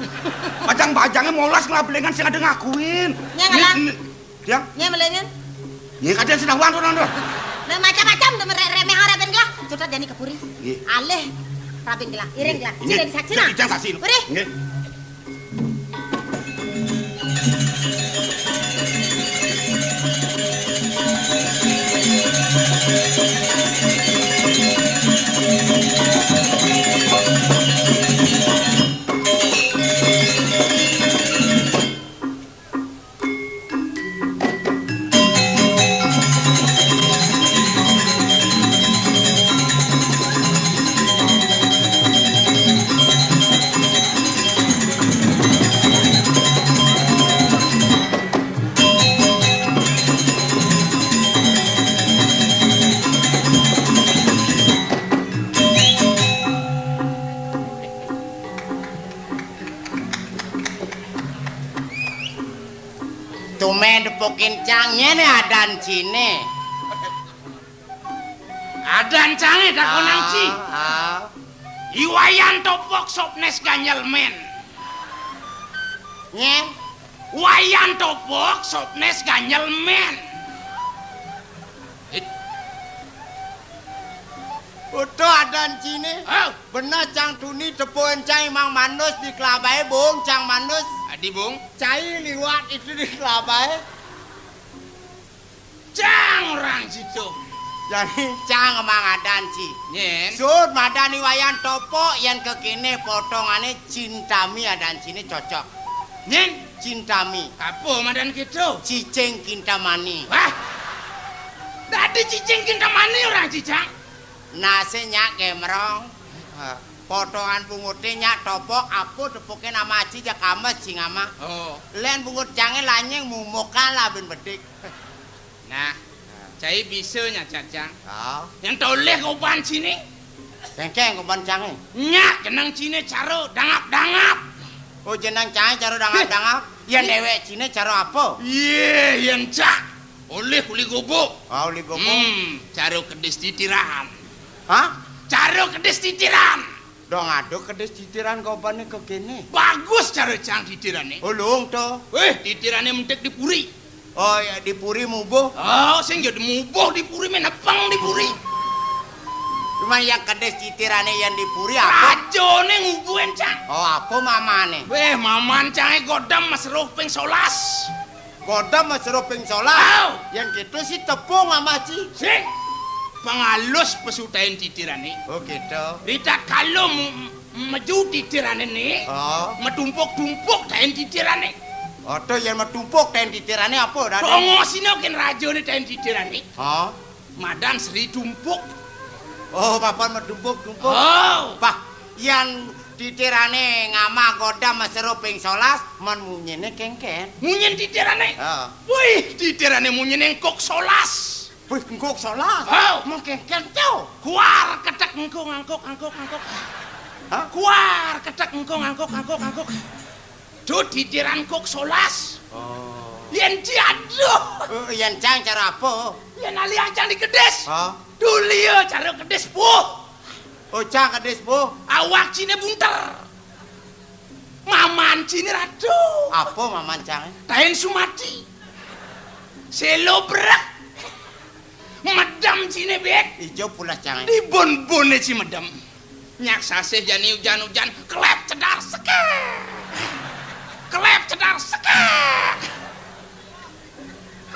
Bajang-bajangnya molas ngelabelengan sing ada ngakuin. Yang ada. Ini, ini, Ya. Nyé melengen. Nyé kadén sedawang to, Nanda. Nah, macam-macam to mere-, remeh ora ben gelah. Cutet jani ke puri. Nggih. Alih Rabi gelah, iring gelah. Inggih. Sing dadi saksi, nah. Inggih, saksi. Wéh. Inggih. Tumén depokin cang, nyén adan ciné. Adan cangé takonang ci. Ah, ah. I Wayan Topok sopnés ganjel mén. Nyén? Wayan Topok sopnés ganjel mén. Utuh adan ciné. Oh. Bener cang tuni tepukin cang imang manus di kelabaé, Bung, cang manus. Adi, Bung? Cai liwat itu di kelabaé. Cang orang situ. Jadi cang emang adan ci. Nyén. Sud madan I Wayan Topok yén kekéné potongané Cintami adan ciné cocok. Nyén. Cintami. Apa madan kéto? Cicing Kintamani. Wah. Dadi Cicing Kintamani orang ci, cang. Nasé nyak gemrong. Ah. Potongan bunguté nyak topok, apa tepukin ama ci jak ames cing ama. Oh. Lén bungut cangé lanying mumukan lah bin bedik. Nah, cai bisa nyacat cang. Ah. Yang tolih koban ciné. Kéngkén koban cangé. Nyak jeneng ciné cara dangap-dangap. Oh, jeneng cangé cara dangap-dangap. Yén déwék ciné cara apa? Yé, yén cak. Olih uli gubuk. Ah, uli gubuk. Hmm, cara kedis titiran. Hah? Cara kedis titiran. Dong ada kedis titiran kobané kekéné. Bagus cara cang titirané. Oh, luung to. Wéh, titirané mentik di puri. Oh, ya, di puri mubuh. Oh, sing ya mubuh di puri, menepeng di puri. Cuma yang kedis titirané yang di puri apa? Rajané ngubuhin, cang. Oh, apa mamané? Wéh, maman cangé godam mas roh ping solas. Godam mas roh ping solas. Oh. Yang gitu sih tepung ama ci. Sing. Pengalus pesu taén titirané. Oh, gitu. Rita kalau mu- Meju titirané né, oh, metumpuk-tumpuk taén titirané. Aduh, yén metumpuk taén titirané apa, Raden? Tongosina kén rajané taén titirané. Oh. Madan Sri Tumpuk. Oh, papan metumpuk-tumpuk. Oh. Bah, yén titirané ngamah godam mesero ping solas, men munyiné kéngkén. Munyin titirané? Heeh. Wih, titirané munyiné engkuk solas. Wih, engkuk solas. Oh. Mengkéngkén to. Kuar ketek engkuk ngangkuk, ngangkuk, ngangkuk. Hah? Kuar ketek engkuk ngangkuk, ngangkuk, ngangkuk. Duh, titiran engkuk solas. Oh. Yén ci aduh. Eh, yén cang cara apa? Yén ali cang di kedis. Hah? Duh, liya cara kedis, puh. Oh, cang kedis, puh. Awak ciné bunter. Maman ciné ratu. Apa maman cangé? Taén sumati. Sélo brek. Medem ciné, Bét. Ijo pulas cangé. Dibon-boné ci medem. Nyak sasih jani ujan-ujan, kelep cedar seké. Kelep cedar seké.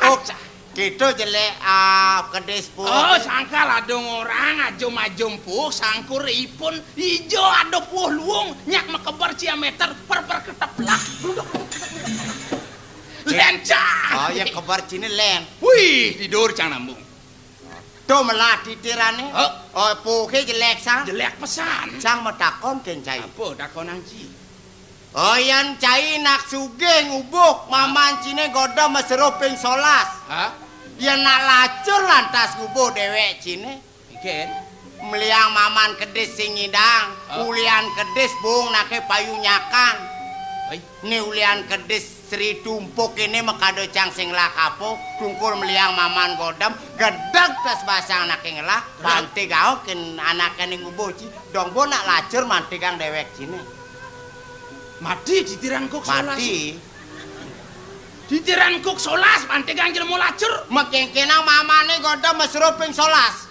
Oh, acah. Kéto jelék, ah, kedis puh. Oh, sangkal adung orang, ajum-ajum puh, sangkur ipun, ijo ada puh luung, nyak mekeber ciaméter, per-per keteplak. Lencah. Oh, ya keber ciné lén. Wih, tidur cang nambung. To melah titirané. Oh. Oh, puhé jelék sang. Jelék pesan. Cang matakon kén cai. Apa takonang ci? Oh, yén cai nak sugih ngubuk, maman ciné godam mesero ping solas. Hah? Yén nak lacur lantas ngubuk déwék ciné. Mungkin. Meliang maman kedis sing ngidang, oh, ulian kedis bung naké payu nyakan. Oi. Né ulian kedis Sri Tumpuk ini makada cang sing lakapa, tungkul meliang maman godam, gedeg tas basang anaké ngelah, bante gaok kén anaké ning ubuh ci, dong bo nak lacur mantigang déwék ciné. Mati titiran kok solas. Mati. Titiran kok solas, mantigang jelema lacur. Makéngkénang mamané godam mesero ping solas.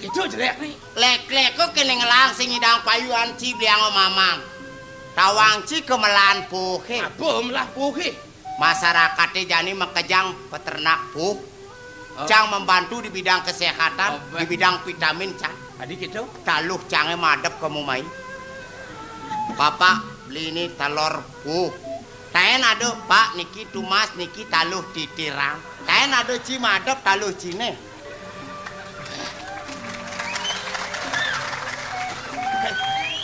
Itu jelek nih. Lek-lek kok kene ngelang sing nyidang payuan ci bliang mamang. Tawang ci kemelan puhe. Apa melah puhe? Masyarakaté jani makejang peternak puh. Oh. Cang membantu di bidang kesehatan, oh, di bidang vitamin, cang. Adi gitu? Taluh cangé madep ka mumai. Bapak, beli ini telur puh. Taén ada, Pak, niki tumas, niki taluh titirang. Taén ada ci madep taluh ciné.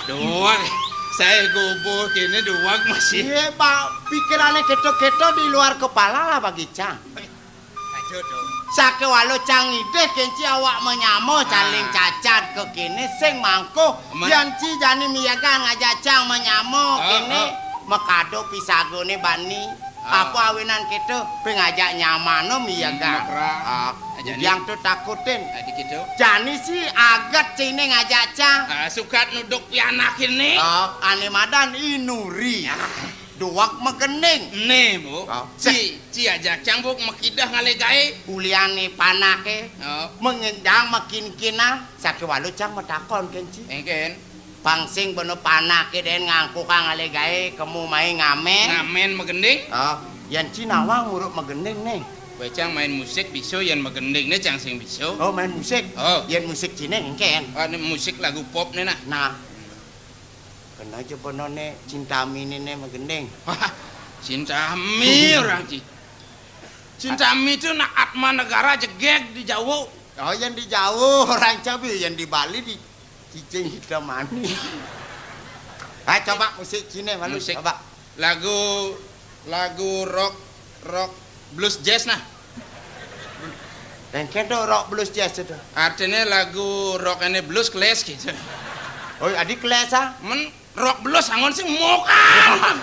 Doang. Saya goboh kene doang masih. Iya, Pak. Pikirannya keto-keto di luar kepala lah bagi cang. Aja dong. Sakéwala cang ngidih kenci awak menyamo, ah, caling cacat ke kene sing mangko. Aman. Yan ci jani miyagan ngajak cang menyamo, ah, kene, ah, makada pisagané bani. Ah. Apa awinan kita pengajak nyamana miyagan. Hmm, makra. Ah, aja nih. Yang tuh takutin. Ah, dikit tuh. Jani sih aget cine ngajak cang. Ah, sukat nuduk pianak ini. Ah, ané madan inuri. Ah. Duwak magending. Né, Bu. Ah. Ci, ci aja cang, Bu, makidah ngalih gaé. Uliané panaké. Oh. Mengendang makinkinan. Sakéwala cang matakon kenci. Engken. Pang sing bena panaké dén ngangkukang ngalih gaé kemu mai ngamén. Ngamén magending? Oh, yén ci nawang uruk magending né. Kowe cang main musik bisa, yén magending né cang sing bisa. Oh, main musik. Oh. Yén musik ciné engken. Oh, ini musik lagu pop né nah. Nah. Kena aja bena né Cintami né, né magending. Wah, Cintami orang ci. Cintami itu nak Atma Negara jegeg di Jawa. Oh, yang di Jawa orang cabe, yang di Bali di cicing hitam manis. Ah, coba musik Cina malu, musik. Coba. Lagu, lagu rock, rock blues jazz nah. Dan kento rock blues jazz itu. Artinya lagu rock ini blues clash gitu. Oh, adi clash ah? Men rock blues angon sing mokan.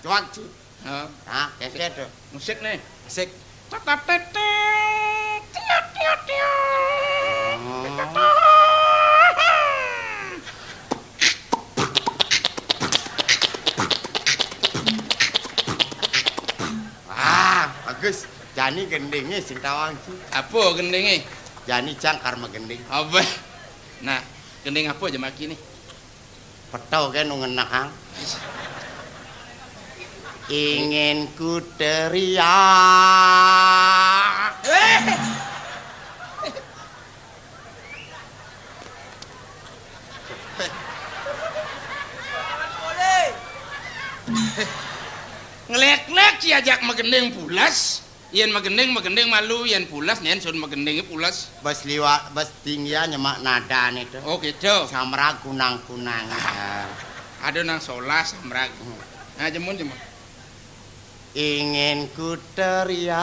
Coba, Ci. Oh. Nah, kento tuh. Musik nih. Musik. Tetetetet, tiot, tiot, tiot. Oh. Ah, bagus. Jani gendingé sing tawang ci. Apa gendingé? Jani cang karma gending. Apa? Nah, gending apa aja maki nih? Peto ke nu ngenehang. Ingin ku teriak. Ngelek-lek ci ajak magending pules. Yén magending, magending malu, yén pules, nén sun magendingé pules. Bas liwat, bas tinggi nyemak nadané to. Oh, gitu. Samrag kunang-kunang. Ah. Ada nang solah samrag. Hmm. Nah, jemun, jemun. Ingin ku teriak.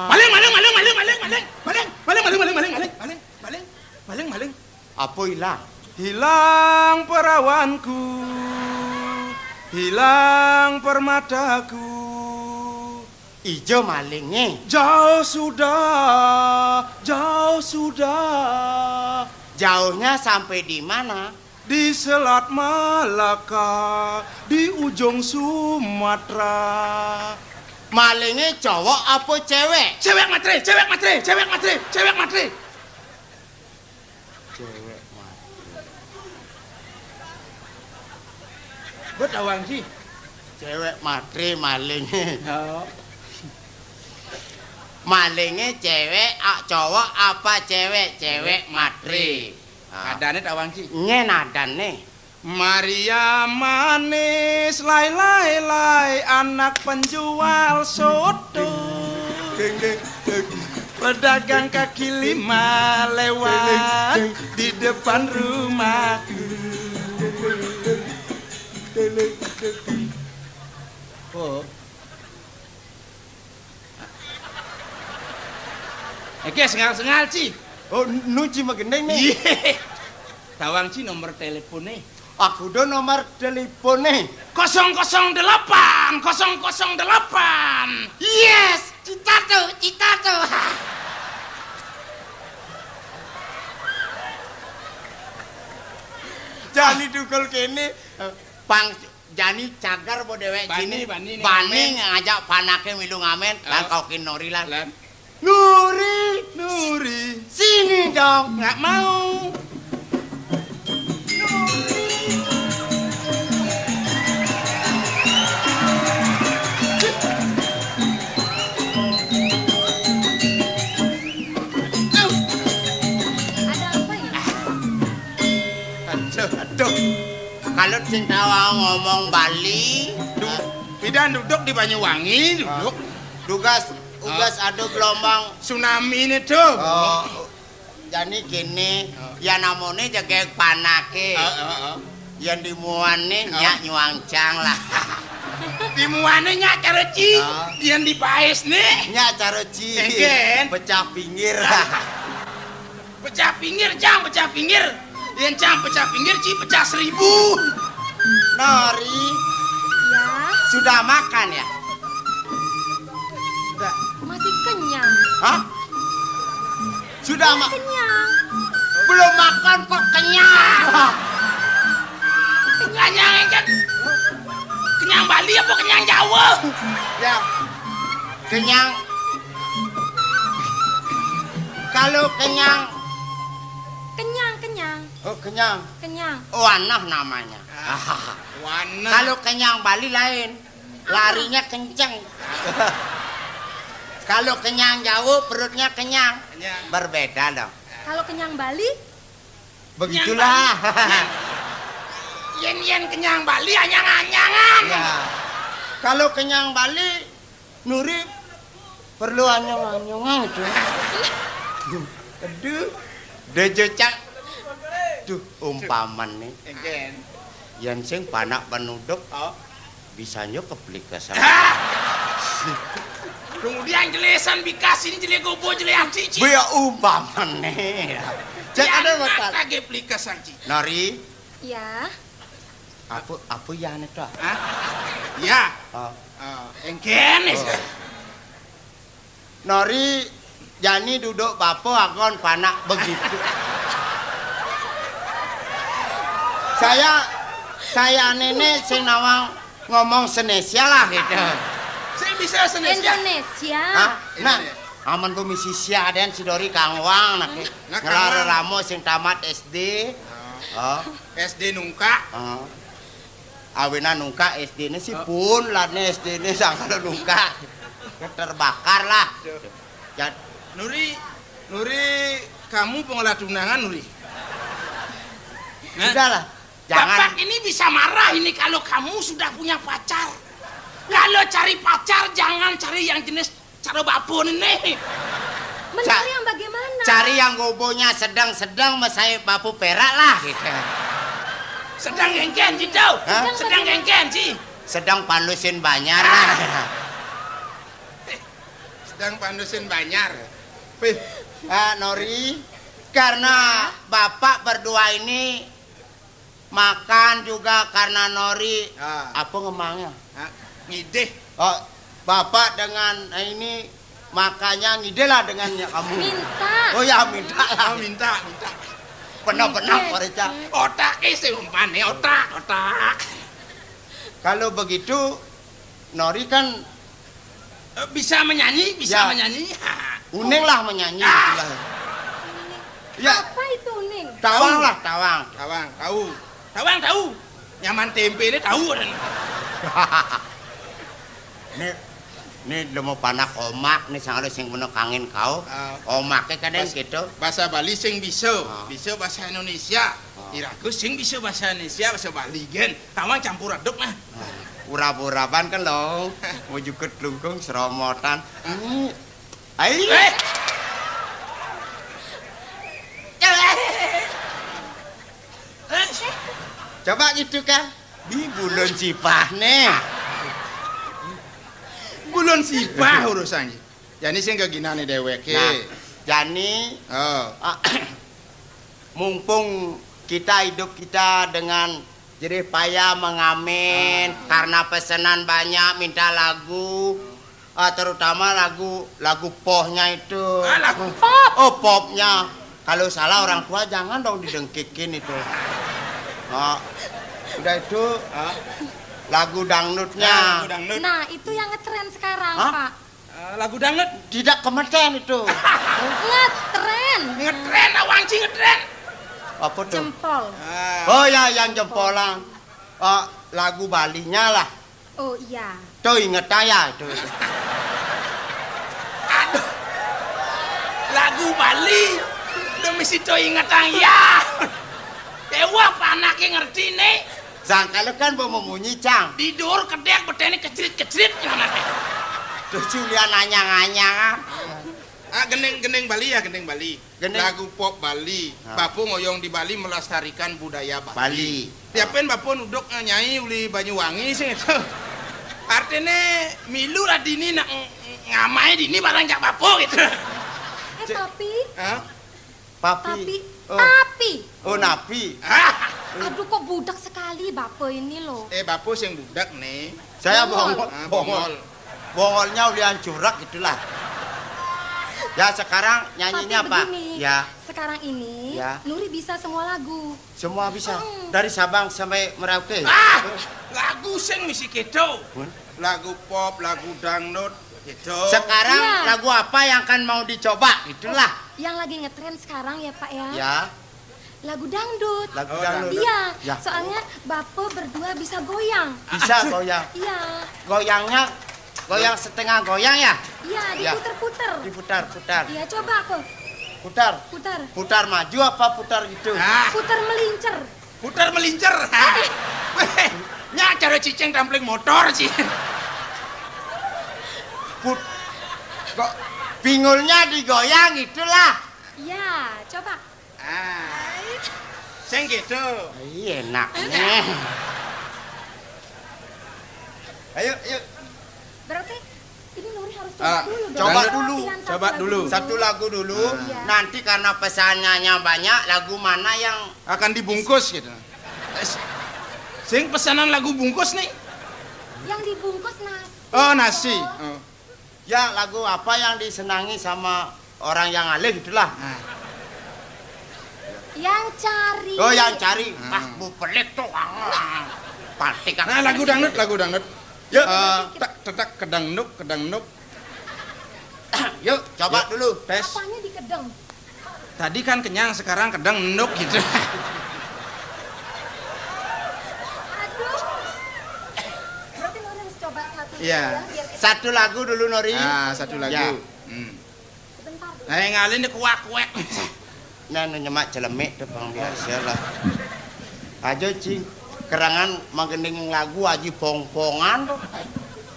Maling, maling, maling, maling, maling, maling. Maling, maling, maling, maling, maling, maling, maling, maling, maling, maling. Apa ilang? Hilang perawanku, hilang permataku. Ijo malingé. Jauh sudah, jauh sudah. Jauhnya sampai di mana? Di Selat Malaka, di ujung Sumatera. Malingé cowok apa cewek? Cewek matre, cewek matre, cewek matre, cewek matre. Cewek matre. Buat awang sih. Cewek matre malingé. Oh. Malingé cewek, a-, cowok apa cewek? Cewek matre. Ah. Adané tawang sih. Nyén adané. Maria manis, lai, lai, lai, anak penjual soto. Pedagang kaki lima lewat di depan rumahku. Oh. Oke, sengal-sengal, Ci. Oh, nu Ci magending né. Iya. Tawang Ci nomor teleponé. Aku do nomor teleponé. Kosong kosong delapan, kosong kosong delapan. Yes, cita tuh, cita tuh. Jani tukul kéné, pang jani cagar bo déwék bani, ciné. Bani, bani ngajak panaké milu ngamén, lan. Oh. Kaukin Nori lan. Lan. Nuri, Nuri. Sini dong. Nggak mau. Ada apa ya? Aduh, aduh. Kalau sing tawa ngomong Bali, du-, pidan duduk di Banyuwangi, duduk. Dugas, ugas ada gelombang tsunami ini tuh. Oh. Jani kene, oh, ya namone jegeg panake. Heeh, heeh. Yen dimuane, oh, nyak nyuangcang lah. Dimuane nyak cara ci, oh, yen dibaes ne. Nyak cara ci. Engken. Pecah pinggir. Pecah pinggir, cang, pecah pinggir. Yen cang pecah pinggir, ci pecah seribu. Nori. Ya. Sudah makan ya? Sudah. Masih kenyang. Hah? Sudah ma- Kenyang. Belum makan kok kenyang. Kenyang kan? Kenyang Bali apa kenyang Jawa? Ya. Kenyang. Kalau kenyang. Kenyang, kenyang. Oh, kenyang. Kenyang. Oh, aneh namanya. Ah, wanah. Kalau kenyang Bali lain. Larinya kenceng. Kalau kenyang Jawa, perutnya kenyang. Kenyang. Berbeda dong. Kalau kenyang Bali? Begitulah. Kenyang Bali. Yen, yen kenyang Bali, anyang-anyangan. Ya. Kalau kenyang Bali, Nuri perlu anyong-anyongan itu. Aduh, dejo cak. Duh, umpamane. Engken. Yen sing panak penuduk, oh, bisa nyo keplikesan. Kemudian jelesan bikasin jele gobo jele ati, ci. Biar umpamane. Cek ada bakal. Kage plikesan, ci. Nori. Ya. Apa, apa ya ane to? Hah? Ya. Oh. Oh, engken. Oh. Nori, jani duduk bapa agon panak begitu. Saya, saya nene sing nawang ngomong Senesia lah gitu. Saya bisa Senesia. Indonesia. Hah? Nah, Indonesia. Aman ku misi sia den si Dori kangwang nak. Nah, ngelar kangwang. Ramo sing tamat S D. Oh. Oh. S D nungkak. Oh. Awinan nungkak S D-ne sih pun, ladne S D-ne sangkal nungkak. Terbakar lah. Jad- Nuri, Nuri, kamu pengolah tunangan, Nuri? Nah, sudahlah, jangan. Bapak ini bisa marah ini kalau kamu sudah punya pacar. Kalau cari pacar, jangan cari yang jenis cara bapun ini. Mencari yang bagaimana? Cari yang gobonya sedang-sedang, mesai bapu perak lah gitu. Sedang engken, ci, tau? Hah? Sedang engken, ci. Sedang pandusin banjar lah. Sedang pandusin banjar. Wih. Ah, Nori, karena bapak berdua ini makan juga karena Nori. Ah. Apa ngemangnya? Ah, ngidih. Oh, bapak dengan, eh, ini makanya ngidih lah dengannya kamu. Minta. Oh ya, minta lah. Oh, minta, minta. Benar-benar, Pak Rica. Otak sih umpane, otak, otak. Kalau begitu, Nori kan eh, bisa menyanyi, bisa menyanyi. Uning lah menyanyi. Ah. Itulah. Ya. Apa itu uning? Tawang lah, tawang. Tawang, tahu. Tawang, tahu. Nyaman tempe ini tahu. Ini, ini lemo panak omak nih, sangalo sing meno kangin kau. Ah. Omake kadang gitu. Bahasa Bali sing bisa, ah, bisa bahasa Indonesia. Ah. Iraku sing bisa bahasa Indonesia, bahasa Bali gen. Tawang campur aduk nah. Urab-uraban kan lo, mau jukut lungkung seromotan. Hmm. Ai. Eh. Coba gitu kan. Di bulun sipah nih. Bulun sipah urusannya. Jani sing keginane deweke. Nah, jani, oh, ah, mumpung kita hidup kita dengan jerih payah mengamen, ah, karena pesanan banyak, minta lagu, ah, terutama lagu, lagu pohnya itu. Ah, lagu pop. Oh, popnya. Kalau salah orang tua jangan dong didengkikin itu. Oh, udah itu, ah, lagu dangdutnya. Ah, lagu dangdut. Nah, itu yang ngetren sekarang, hah? Pak. Eh, lagu dangdut. Tidak kemeten itu. Ngetren. Ngetren, awang Sing ngetren. Apa tuh? Jempol. Ah. Oh ya, yang jempolan. Ah, lagu Balinya lah. Oh iya. Tuh ingetan ya, tuh. Aduh. Lagu Bali. Demi si tuh ingetan ya. Dewa panake ngerti nih. Sangkal kan mau memunyi, Cang. Tidur kedek betene kecrit-kecrit ngono. Tuh Julian nanya-nanya. Ah, gending, gending Bali ya, gending Bali. Gending. Lagu pop Bali. Ah. Bapa ngoyong di Bali melestarikan budaya Bali. Bali. Tiapin bapa nuduk, eh, nyai uli Banyuwangi sing itu. Artine milu lah dini nak ng-, ng-, ngamai dini barang jak bapa gitu. Eh, Cek. Tapi. Hah? Papi. Tapi, Oh. Tapi. Oh, napi. Ah. Aduh, kok budak sekali Bapak ini loh. Eh, bapa sing budak nih. Saya Bongol. Bongol. Ah, Bongol. Bongol. Bongolnya ulian curak itulah. Ya, sekarang nyanyinya Tapi apa? Begini, Ya. Sekarang ini Ya. Nuri bisa semua lagu. Semua bisa. Mm. Dari Sabang sampai Merauke. Ah, lagu sing mesti kedo. Hmm? Lagu pop, lagu dangdut, gitu. Sekarang Iya. lagu apa yang akan mau dicoba? Itulah. Yang lagi ngetren sekarang ya, Pak, ya? Ya. Lagu dangdut. Lagu Oh, dangdut. dangdut. Iya, Ya. soalnya Bapak berdua bisa goyang. Bisa Aduh. goyang. Iya. Goyangnya goyang setengah goyang ya? Iya, Ya. diputer-puter. Diputar-putar. Iya, coba aku. Putar. Putar. Putar maju apa putar gitu? Ah. Putar melincer. Putar melincer. Hah? Weh, nya cara cicing trampling motor sih. Put-, kok pinggulnya digoyang itulah. Iya, coba. Ah. Sing gitu. Iya, enak Enak. nih. Ayo, ayo. Berarti ini Nuri harus coba Ah, dulu dong. coba Kita dulu. latihan satu Coba lagu dulu. Satu lagu dulu. Ah. Iya. Nanti karena pesanannya banyak, lagu mana yang Akan dibungkus gitu. Eh, sing pesanan lagu bungkus nih. Yang dibungkus nasi. Oh, nasi. Oh. Oh. Ya, lagu apa yang disenangi sama orang yang alih itulah. Nah. Yang cari. Oh, yang cari. Hmm. Pas bu pelik tuh, ah, pantik kan. Nah, lagu dangdut, lagu dangdut. Yuk, Eh, tak tetak kedang nuk, kedang nuk. Yuk, coba Yuk, dulu. Tes. Apanya dikedeng? Tadi kan kenyang, sekarang kedang nuk gitu. Aduh. Berarti Nuri harus coba satu Iya. ya, biar kita Satu lagu dulu, Nori. Ah, satu lagu. Ya. Hmm. Sebentar. Eh, ngalih nih kuak-kuek. Nah, nu nyemak celemik tuh, Bang, biasa lah. Aja, Cing. Kerangan manggending lagu aji pongpongan tuh.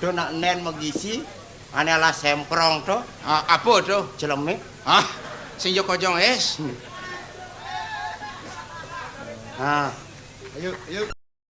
Tuh nak nen magisi, ane lah semprong tuh. Ah, apa tuh? Celemik. Ah, sing yo kojong es. Hmm. Nah. Ayo, ayo.